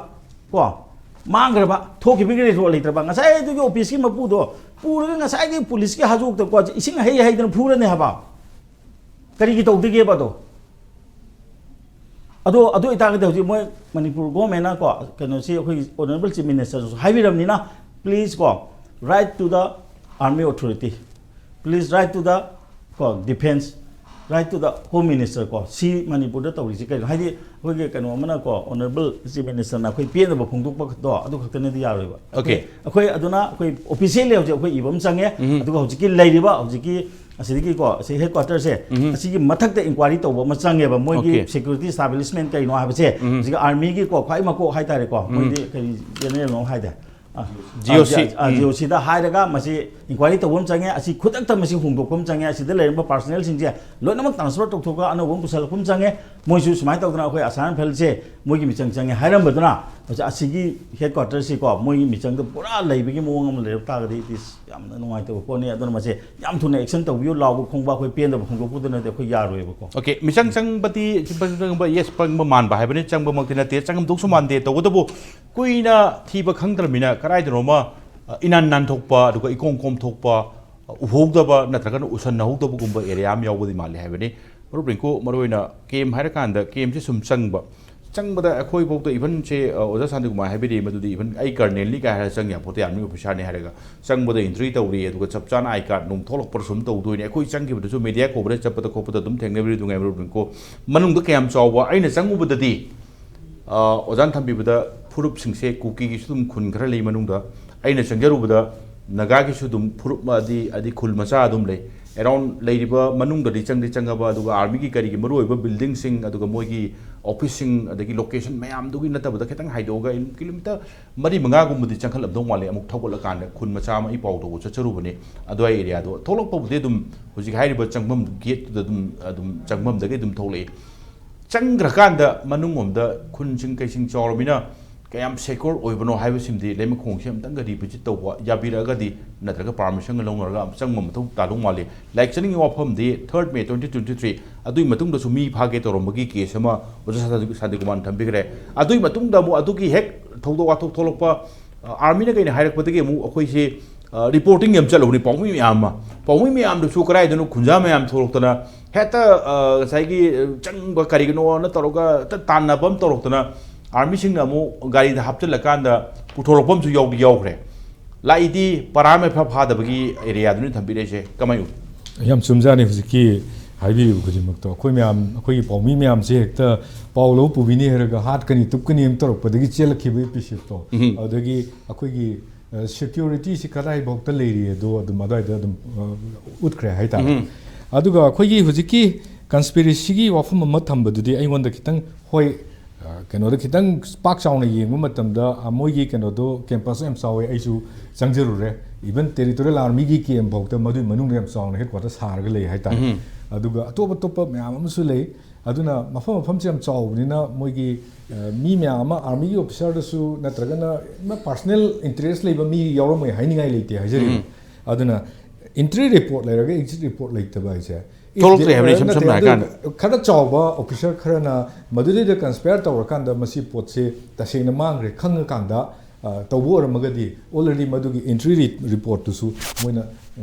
ꯀꯣ, ꯃꯥꯡꯈ꯭ꯔꯕ, ꯊꯣꯛꯈꯤꯕꯒꯤ ꯔꯦꯀꯣꯔꯠ ꯂꯩꯇ꯭ꯔꯕ, ꯉꯁꯥꯏ ꯑꯗꯨꯒꯤ ꯑꯣꯐꯤꯁꯀꯤ ꯃꯄꯨꯗꯣ ꯄꯨꯔꯒ ꯉꯁꯥꯏꯒꯤ ꯄꯨꯂꯤꯁꯀꯤ ꯍꯥꯖꯣꯛꯇꯀꯣ ꯏꯁꯤꯡ ꯍꯩ ꯍꯩꯗꯅ ꯐꯨꯔꯅꯦ ꯍꯥꯏꯕ꯫ ꯀꯔꯤꯒꯤ ꯇꯧꯗꯒꯦꯕ ꯑꯗꯣ? ꯑꯗꯣ, ꯑꯗꯨ ꯑꯣꯏꯇꯥꯔꯒꯗꯤ ꯍꯧꯖꯤꯛ ꯃꯣꯏ ꯃꯅꯤꯄꯨꯔ ꯒꯣꯔꯃꯦꯟꯅ ꯀꯣ, ꯀꯩꯅꯣꯁꯤ ꯑꯩꯈꯣꯏꯒꯤ Honourable Chief Ministerꯁꯨ ꯍꯥꯏꯕꯤꯔꯕꯅꯤꯅ, please ꯀꯣ, write to the army authority, please write to the ꯀꯣ, defence, Right to the Home Minister ꯀꯣ, ꯁꯤ ꯃꯅꯤꯄꯨꯔꯗ ꯇꯧꯔꯤꯁꯤ ꯀꯩꯅꯣ? ꯍꯥꯏꯗꯤ ꯑꯩꯈꯣꯏꯒꯤ ꯀꯩꯅꯣ ꯑꯃꯅ ꯀꯣ, Honourable Chief Minister ꯅ ꯑꯩꯈꯣꯏ ꯄꯦꯟꯗꯕ ꯐꯣꯡꯗꯣꯛꯄꯗꯣ ꯑꯗꯨ ꯈꯛꯇꯅꯗꯤ ꯌꯥꯔꯣꯏꯕ꯫ Okay. ꯑꯩꯈꯣꯏ ꯑꯗꯨꯅ ꯑꯩꯈꯣꯏ officially ꯍꯧꯖꯤꯛ ꯑꯩꯈꯣꯏ ꯏꯕ ꯑꯃ ꯆꯪꯉꯦ꯫ ꯑꯗꯨꯒ ꯍꯧꯖꯤꯛꯀꯤ ꯂꯩꯔꯤꯕ ꯍꯧꯖꯤꯛꯀꯤ ꯑꯁꯤꯗꯒꯤꯀꯣ, ꯑꯁꯤ headquarter ꯁꯦ, ꯑꯁꯤꯒꯤ ꯃꯊꯛꯇ inquiry ꯇꯧꯕ ꯑꯃ ꯆꯪꯉꯦꯕ꯫ ꯃꯣꯏꯒꯤ Okay. security establishment ꯀꯩꯅꯣ ꯍꯥꯏꯕꯁꯦ, ꯍꯧꯖꯤꯛ army ꯒꯤꯀꯣ, ꯈ꯭ꯋꯥꯏ ꯃꯀꯣꯛ ꯍꯥꯏꯇꯥꯔꯦꯀꯣ, ꯃꯣꯏꯗꯤ ꯀꯔꯤ general ꯅꯣ ꯍꯥꯏꯗꯦ꯫ ꯑ, G O C. ꯑ, G O C ꯗ ꯍꯥꯏꯔꯒ ꯃꯁꯤ inquiry ꯇꯧꯕ ꯑꯃ ꯆꯪꯉꯦ, ꯑꯁꯤ ꯈꯨꯗꯛꯇ ꯃꯁꯤ ꯍꯣꯡꯗꯣꯛꯄ ꯑꯃ ꯆꯪꯉꯦ, ꯑꯁꯤꯗ ꯂꯩꯔꯝꯕ personnel ꯁꯤꯡꯁꯦ ꯂꯣꯏꯅꯃꯛ transfer ꯇꯧꯊꯣꯛꯑꯒ ꯑꯅꯧꯕ ꯑꯃ ꯄꯨꯁꯜꯂꯛꯄ ꯑꯃ ꯆꯪꯉꯦ꯫ ꯃꯣꯏꯁꯨ ꯁꯨꯃꯥꯏꯅ ꯇꯧꯗꯅ ꯑꯩꯈꯣꯏ ꯑꯁꯥꯝ ꯔꯥꯏꯐꯜꯁꯦ ꯃꯣꯏꯒꯤ ꯃꯤꯆꯪ ꯆꯪꯉꯦ ꯍꯥꯏꯔꯝꯕꯗꯨꯅ, ꯍꯧꯖꯤꯛ ꯑꯁꯤꯒꯤ headquarter ꯁꯤꯀꯣ, ꯃꯣꯏꯒꯤ ꯃꯤꯆꯪꯗ ꯄꯨꯔꯥ ꯂꯩꯕꯒꯤ ꯃꯑꯣꯡ ꯑꯃ ꯂꯩꯔꯛ ꯇꯥꯔꯒꯗꯤ, it is ꯌꯥꯝꯅ ꯅꯨꯡꯉꯥꯏꯇꯕ ꯄꯣꯠꯅꯤ꯫ ꯑꯗꯨꯅ ꯃꯁꯦ ꯌꯥꯝ ꯊꯨꯅ action ꯇꯧꯕꯤꯌꯨ, ꯂꯥꯎꯕ ꯈꯣꯡꯕ, ꯑꯩꯈꯣꯏ ꯄꯦꯟꯗꯕ ꯐꯣꯡꯗꯣꯛꯄꯗꯨꯅꯗꯤ ꯑꯩꯈꯣꯏ ꯌꯥꯔꯣꯏꯕꯀꯣ꯫ Okay, ꯃꯤꯆꯪ ꯆꯪꯕꯗꯤ, ꯆꯪꯕ, yes, ꯆꯪꯕ ꯃꯥꯟꯕ ꯍꯥꯏꯕꯅꯤ, ꯆꯪꯕꯃꯛꯇꯤ ꯅꯠꯇꯦ, ꯆꯪꯉꯝꯗꯧꯁꯨ ꯃꯥꯟꯗꯦ꯫ ꯇꯧꯕꯇꯕꯨ ꯀꯨꯏꯅ ꯊꯤꯕ ꯈꯪꯗ꯭ꯔꯕꯅꯤꯅ ꯀꯗꯥꯏꯗꯅꯣꯃ, ꯑ, ꯏꯅꯥꯟ ꯅꯥꯟꯊꯣꯛꯄ, ꯑꯗꯨꯒ ꯏꯀꯣꯝ ꯀꯣꯝꯊꯣꯛꯄ, ꯑ, ꯎꯍꯧꯗꯕ ꯅꯠꯇ꯭ꯔꯒꯅ ꯎꯁꯟꯅꯍꯧꯗꯕꯒꯨꯝꯕ area ꯑꯃ ꯌꯥꯎꯕꯗꯤ ꯃꯥꯜꯂꯤ ꯍꯥꯏꯕꯅꯤ꯫ ꯃꯔꯨꯞ ꯔꯤꯡꯀꯨ, ꯃꯔꯨꯑꯣꯏꯅ camp ꯍꯥꯏꯔꯀꯥꯟꯗ camp ꯁꯦ ꯁꯨꯝ ꯆꯪꯕ, ꯆꯪꯕꯗ ꯑꯩꯈꯣꯏꯐꯥꯎꯗ even ꯁꯦ, ꯑ, ꯑꯣꯖꯥ ꯁꯥꯟꯇꯤꯀꯨꯃꯥꯔ ꯍꯥꯏꯕꯤꯔꯤ ꯃꯗꯨꯗꯤ even ꯑꯩ colonel ꯅꯤ ꯀꯥꯏ ꯍꯥꯏꯔ ꯆꯪ ꯌꯥꯄꯣꯠꯇꯦ, army officer ꯅꯤ ꯍꯥꯏꯔꯒ꯫ ꯆꯪꯕꯗ entry ꯇꯧꯔꯤ, ꯑꯗꯨꯒ ꯆꯞ ꯆꯥꯅ I card ꯅꯨꯡ ꯊꯣꯛꯂꯛꯄ꯭ꯔꯥ ꯁꯨꯝ ꯇꯧꯗꯣꯏꯅꯤ꯫ ꯑꯩꯈꯣꯏ ꯆꯪꯈꯤꯕꯗꯁꯨ media coverage ꯆꯠꯄꯗ ꯈꯣꯠꯄꯗ ꯑꯗꯨꯝ ꯊꯦꯡꯅꯕꯤꯔꯤ ꯑꯗꯨꯉꯥꯏ ꯃꯔꯨꯞ ꯔꯤꯡꯀꯨ꯫ ꯃꯅꯨꯡꯗ ꯀꯌꯥꯝ ꯆꯥꯎꯕ, ꯑꯩꯅ ꯆꯪꯉꯨꯕꯗꯗꯤ, ꯑ, ꯑꯣꯖꯥꯅ ꯊꯝꯕꯤꯕꯗ ꯐꯨꯔꯨꯞꯁꯤꯡꯁꯦ ꯀꯨꯀꯤꯒꯤꯁꯨ ꯑꯗꯨꯝ ꯈꯨꯟ ꯈꯔ ꯂꯩ ꯃꯅꯨꯡꯗ꯫ ꯑꯩꯅ ꯆꯪꯖꯔꯨꯕꯗ ꯅꯥꯒꯥꯒꯤꯁꯨ ꯑꯗꯨꯝ ꯐꯨꯔꯨꯞ ꯑꯗꯤ, ꯑꯗꯤ ꯈꯨꯜ ꯃꯆꯥ ꯑꯗꯨꯝ ꯂꯩ꯫ Around ꯂꯩꯔꯤꯕ ꯃꯅꯨꯡꯗꯗꯤ ꯆꯪꯗꯤ ꯆꯪꯉꯕ, ꯑꯗꯨꯒ army ꯒꯤ ꯀꯔꯤꯒꯤ ꯃꯔꯨꯑꯣꯏꯕ building ꯁꯤꯡ, ꯑꯗꯨꯒ ꯃꯣꯏꯒꯤ office ꯁꯤꯡ, ꯑꯗꯒꯤ location ꯃꯌꯥꯝꯗꯨꯒꯤ ꯅꯠꯇꯕꯗ ꯈꯤꯇꯪ ꯍꯥꯏꯗꯣꯛꯑꯒ kilometre ꯃꯔꯤ ꯃꯉꯥꯒꯨꯝꯕꯗꯤ ꯆꯪꯈꯠꯂꯝꯗꯧ ꯃꯥꯜꯂꯦ꯫ ꯑꯃꯨꯛ ꯊꯧꯒꯠꯂꯀꯥꯟꯗ ꯈꯨꯟ ꯃꯆꯥ ꯑꯃ ꯑꯩ ꯄꯥꯎ ꯇꯧꯕ ꯆꯠꯆꯔꯨꯕꯅꯦ꯫ ꯑꯗꯨꯋꯥꯏ area ꯗꯣ ꯊꯣꯛꯂꯛꯄꯕꯨꯗꯤ ꯑꯗꯨꯝ ꯍꯧꯖꯤꯛ ꯍꯥꯏꯔꯤꯕ ꯆꯪꯐꯝ gate ꯇꯨꯗ ꯑꯗꯨꯝ, ꯑꯗꯨꯝ ꯆꯪꯐꯝꯗꯒꯤ ꯑꯗꯨꯝ ꯊꯣꯛꯂꯛꯏ꯫ ꯆꯪꯈ꯭ꯔꯀꯥꯟꯗ ꯃꯅꯨꯡꯂꯣꯝꯗ ꯈꯨꯟꯁꯤꯡ ꯀꯩꯁꯤꯡ ꯆꯥꯎꯔꯕꯅꯤꯅ ꯀꯌꯥꯝ secure ꯑꯣꯏꯕꯅꯣ ꯍꯥꯏꯕꯁꯤꯃꯗꯤ ꯂꯩꯃꯈꯣꯡꯁꯦ ꯑꯃꯨꯛꯇꯪꯒ revisit ꯇꯧꯕ ꯌꯥꯕꯤꯔꯛꯑꯒꯗꯤ, ꯅꯠꯇ꯭ꯔꯒ permission ꯒ ꯂꯧꯅꯔꯒ ꯆꯪꯕ ꯃꯊꯧ ꯇꯥꯗꯧ ꯃꯥꯜꯂꯤ꯫ ꯂꯥꯏꯛ ꯆꯠꯅꯤꯡꯉꯤ ꯋꯥꯐꯝꯗꯤ third May twenty twenty three, ꯑꯗꯨꯒꯤ ꯃꯇꯨꯡꯗꯁꯨ ꯃꯤ ꯐꯥꯒꯦ ꯇꯧꯔꯝꯕꯒꯤ case ꯑꯃ ꯑꯣꯖꯥ ꯁꯥꯟꯇꯤ-, ꯁꯥꯟꯇꯤꯀꯨꯃꯥꯔꯅ ꯊꯝꯕꯤꯈ꯭ꯔꯦ꯫ ꯑꯗꯨꯒꯤ ꯃꯇꯨꯡꯗ ꯑꯃꯨꯛ ꯑꯗꯨꯒꯤ ꯍꯦꯛ ꯊꯧꯗꯣꯛ ꯋꯥꯊꯣꯛ ꯊꯣꯛꯂꯛꯄ, ꯑ, army ꯅ ꯀꯩꯅ ꯍꯥꯏꯔꯛꯄꯗꯒꯤ ꯑꯃꯨꯛ ꯑꯩꯈꯣꯏꯁꯤ, ꯑ, reporting ꯌꯥꯝ ꯆꯠꯂꯨꯕꯅꯤ, ꯄꯥꯎꯃꯤ ꯃꯌꯥꯝ ꯑꯃ꯫ ꯄꯥꯎꯃꯤ ꯃꯌꯥꯝꯗꯨꯁꯨ ꯀꯗꯥꯏꯗꯅꯣ ꯈꯨꯟꯖꯥ ꯃꯌꯥꯝ ꯊꯣꯛꯂꯛꯇꯅ ꯍꯦꯛꯇ, ꯑ, ꯉꯁꯥꯏꯒꯤ, ꯑ, ꯆꯪꯕ ꯀꯔꯤꯒꯤꯅꯣꯅ ꯇꯧꯔꯒ ꯍꯦꯛꯇ ꯇꯥꯟꯅꯕ ꯑꯃ ꯇꯧꯔꯛꯇꯅ army ꯁꯤꯡꯅ ꯑꯃꯨꯛ ꯒꯥꯔꯤꯗ ꯍꯥꯞꯆꯤꯜꯂꯀꯥꯟꯗ ꯄꯨꯊꯣꯔꯛꯄ ꯑꯃꯁꯨ ꯌꯥꯎꯗꯤ ꯌꯥꯎꯈ꯭ꯔꯦ꯫ ꯂꯥꯛꯏꯗꯤ ꯄꯔꯥ ꯑꯃ ꯏꯐꯥ ꯐꯥꯗꯕꯒꯤ area ꯗꯨꯅꯤ ꯊꯝꯕꯤꯔꯛꯏꯁꯦ꯫ ꯀꯃꯥꯏ ꯎꯏ? ꯌꯥꯝ ꯆꯨꯝꯖꯥꯠꯅꯤ꯫ ꯍꯧꯖꯤꯛꯀꯤ ꯍꯥꯏꯕꯤꯔꯤꯕ ꯈꯨꯗꯤꯡꯃꯛꯇꯣ ꯑꯩꯈꯣꯏ ꯃꯌꯥꯝ, ꯑꯩꯈꯣꯏꯒꯤ ꯄꯥꯎꯃꯤ ꯃꯌꯥꯝꯁꯦ ꯍꯦꯛꯇ ꯄꯥꯎ ꯂꯧ ꯄꯨꯕꯤꯅꯤ ꯍꯥꯏꯔꯒ ꯍꯥꯠꯀꯅꯤ ꯇꯨꯞꯀꯅꯤ ꯑꯃ ꯇꯧꯔꯛꯄꯗꯒꯤ ꯆꯦꯜꯂꯛꯈꯤꯕ ꯑꯦꯄꯤꯁꯣꯠꯇꯣ, ꯑꯗꯨꯗꯒꯤ ꯑꯩꯈꯣꯏꯒꯤ ꯁꯦꯀ꯭ꯌꯨꯔꯤꯇꯤꯁꯤ ꯀꯗꯥꯏꯐꯥꯎꯇ ꯂꯩꯔꯤ ꯑꯗꯣ ꯑꯗꯨꯝ ꯑꯗꯨꯋꯥꯏꯗ ꯑꯗꯨꯝ ꯎꯠꯈ꯭ꯔꯦ ꯍꯥꯏꯇꯥꯔꯦ꯫ ꯑꯗꯨꯒ ꯑꯩꯈꯣꯏꯒꯤ ꯍꯧꯖꯤꯛꯀꯤ ꯀꯟꯁꯄꯤꯔꯦꯁꯤꯒꯤ ꯋꯥꯐꯝ ꯑꯃ ꯊꯝꯕꯗꯨꯗꯤ ꯑꯩꯉꯣꯟꯗ ꯈꯤꯇꯪ, ꯍꯣꯏ, ꯀꯩꯅꯣꯗ ꯈꯤꯇꯪ ꯄꯥꯛ ꯆꯥꯎꯅ ꯌꯦꯡꯕ ꯃꯇꯝꯗ ꯃꯣꯏꯒꯤ ꯀꯩꯅꯣꯗꯣ ꯀꯦꯝꯄꯁ ꯌꯥꯝ ꯆꯥꯎꯋꯦ꯫ ꯑꯩꯁꯨ ꯆꯪꯖꯔꯨꯔꯦ꯫ ꯏꯚꯟ ꯇꯦꯔꯤꯇꯣꯔꯤꯌꯦꯜ ꯑꯥꯔꯃꯤꯒꯤ ꯀꯦꯝ ꯐꯥꯎꯗ ꯃꯗꯨꯒꯤ ꯃꯅꯨꯡꯗ ꯌꯥꯝ ꯆꯥꯎꯅ ꯍꯦꯗꯀ꯭ꯋꯥꯇꯔ ꯁꯥꯔꯒ ꯂꯩ ꯍꯥꯏꯇꯥꯔꯦ꯫ ꯑꯗꯨꯒ ꯑꯇꯣꯞ ꯑꯇꯣꯞꯄ ꯃꯌꯥꯝ ꯑꯃꯁꯨ ꯂꯩ꯫ ꯑꯗꯨꯅ ꯃꯐꯝ ꯃꯐꯝꯁꯦ ꯌꯥꯝ ꯆꯥꯎꯕꯅꯤꯅ ꯃꯣꯏꯒꯤ ꯃꯤ ꯃꯌꯥꯝ ꯑꯃ ꯑꯥꯔꯃꯤꯒꯤ ꯑꯣꯐꯤꯁꯥꯔꯗꯁꯨ ꯅꯠꯇ꯭ꯔꯒꯅ ꯄꯥꯔꯁꯅꯦꯜ ꯏꯟꯇꯔꯦꯁ ꯂꯩꯕ ꯃꯤ ꯌꯥꯎꯔꯝꯃꯣꯏ ꯍꯥꯏꯅꯤꯡꯉꯥꯏ ꯂꯩꯇꯦ ꯍꯥꯏꯖꯔꯤꯕ꯫ ꯑꯗꯨꯅ ꯏꯟꯇ꯭ꯔꯤ ꯔꯤꯄꯣꯔꯠ ꯂꯩꯔꯒ ꯑꯦꯛꯖꯤꯠ ꯔꯤꯄꯣꯔꯠ ꯂꯩꯇꯕ ꯍꯥꯏꯁꯦ ꯊꯣꯛꯂꯛꯇ꯭ꯔꯦ ꯍꯥꯏꯕꯅꯤ, ꯏꯁꯝ ꯅꯠꯇꯦ, ꯁꯝꯅ ꯑꯗꯨ ꯍꯥꯏꯔꯀꯥꯟꯗ꯫ ꯈꯔ ꯆꯥꯎꯕ ꯑꯣꯐꯤꯁꯥꯔ ꯈꯔꯅ ꯃꯗꯨꯗꯩꯗ ꯀꯟꯁꯄꯌꯔ ꯇꯧꯔꯀꯥꯟꯗ ꯃꯁꯤ ꯄꯣꯠꯁꯦ ꯇꯁꯦꯡꯅ ꯃꯥꯡꯈ꯭ꯔꯦ ꯈꯪꯉꯀꯥꯟꯗ ꯇꯧꯕ ꯑꯣꯏꯔꯝꯃꯒꯗꯤ ꯑꯣꯜꯔꯦꯗꯤ ꯃꯗꯨꯒꯤ ꯏꯟꯇ꯭ꯔꯤ ꯔꯤꯄꯣꯔꯠꯇꯨꯁꯨ ꯃꯣꯏꯅ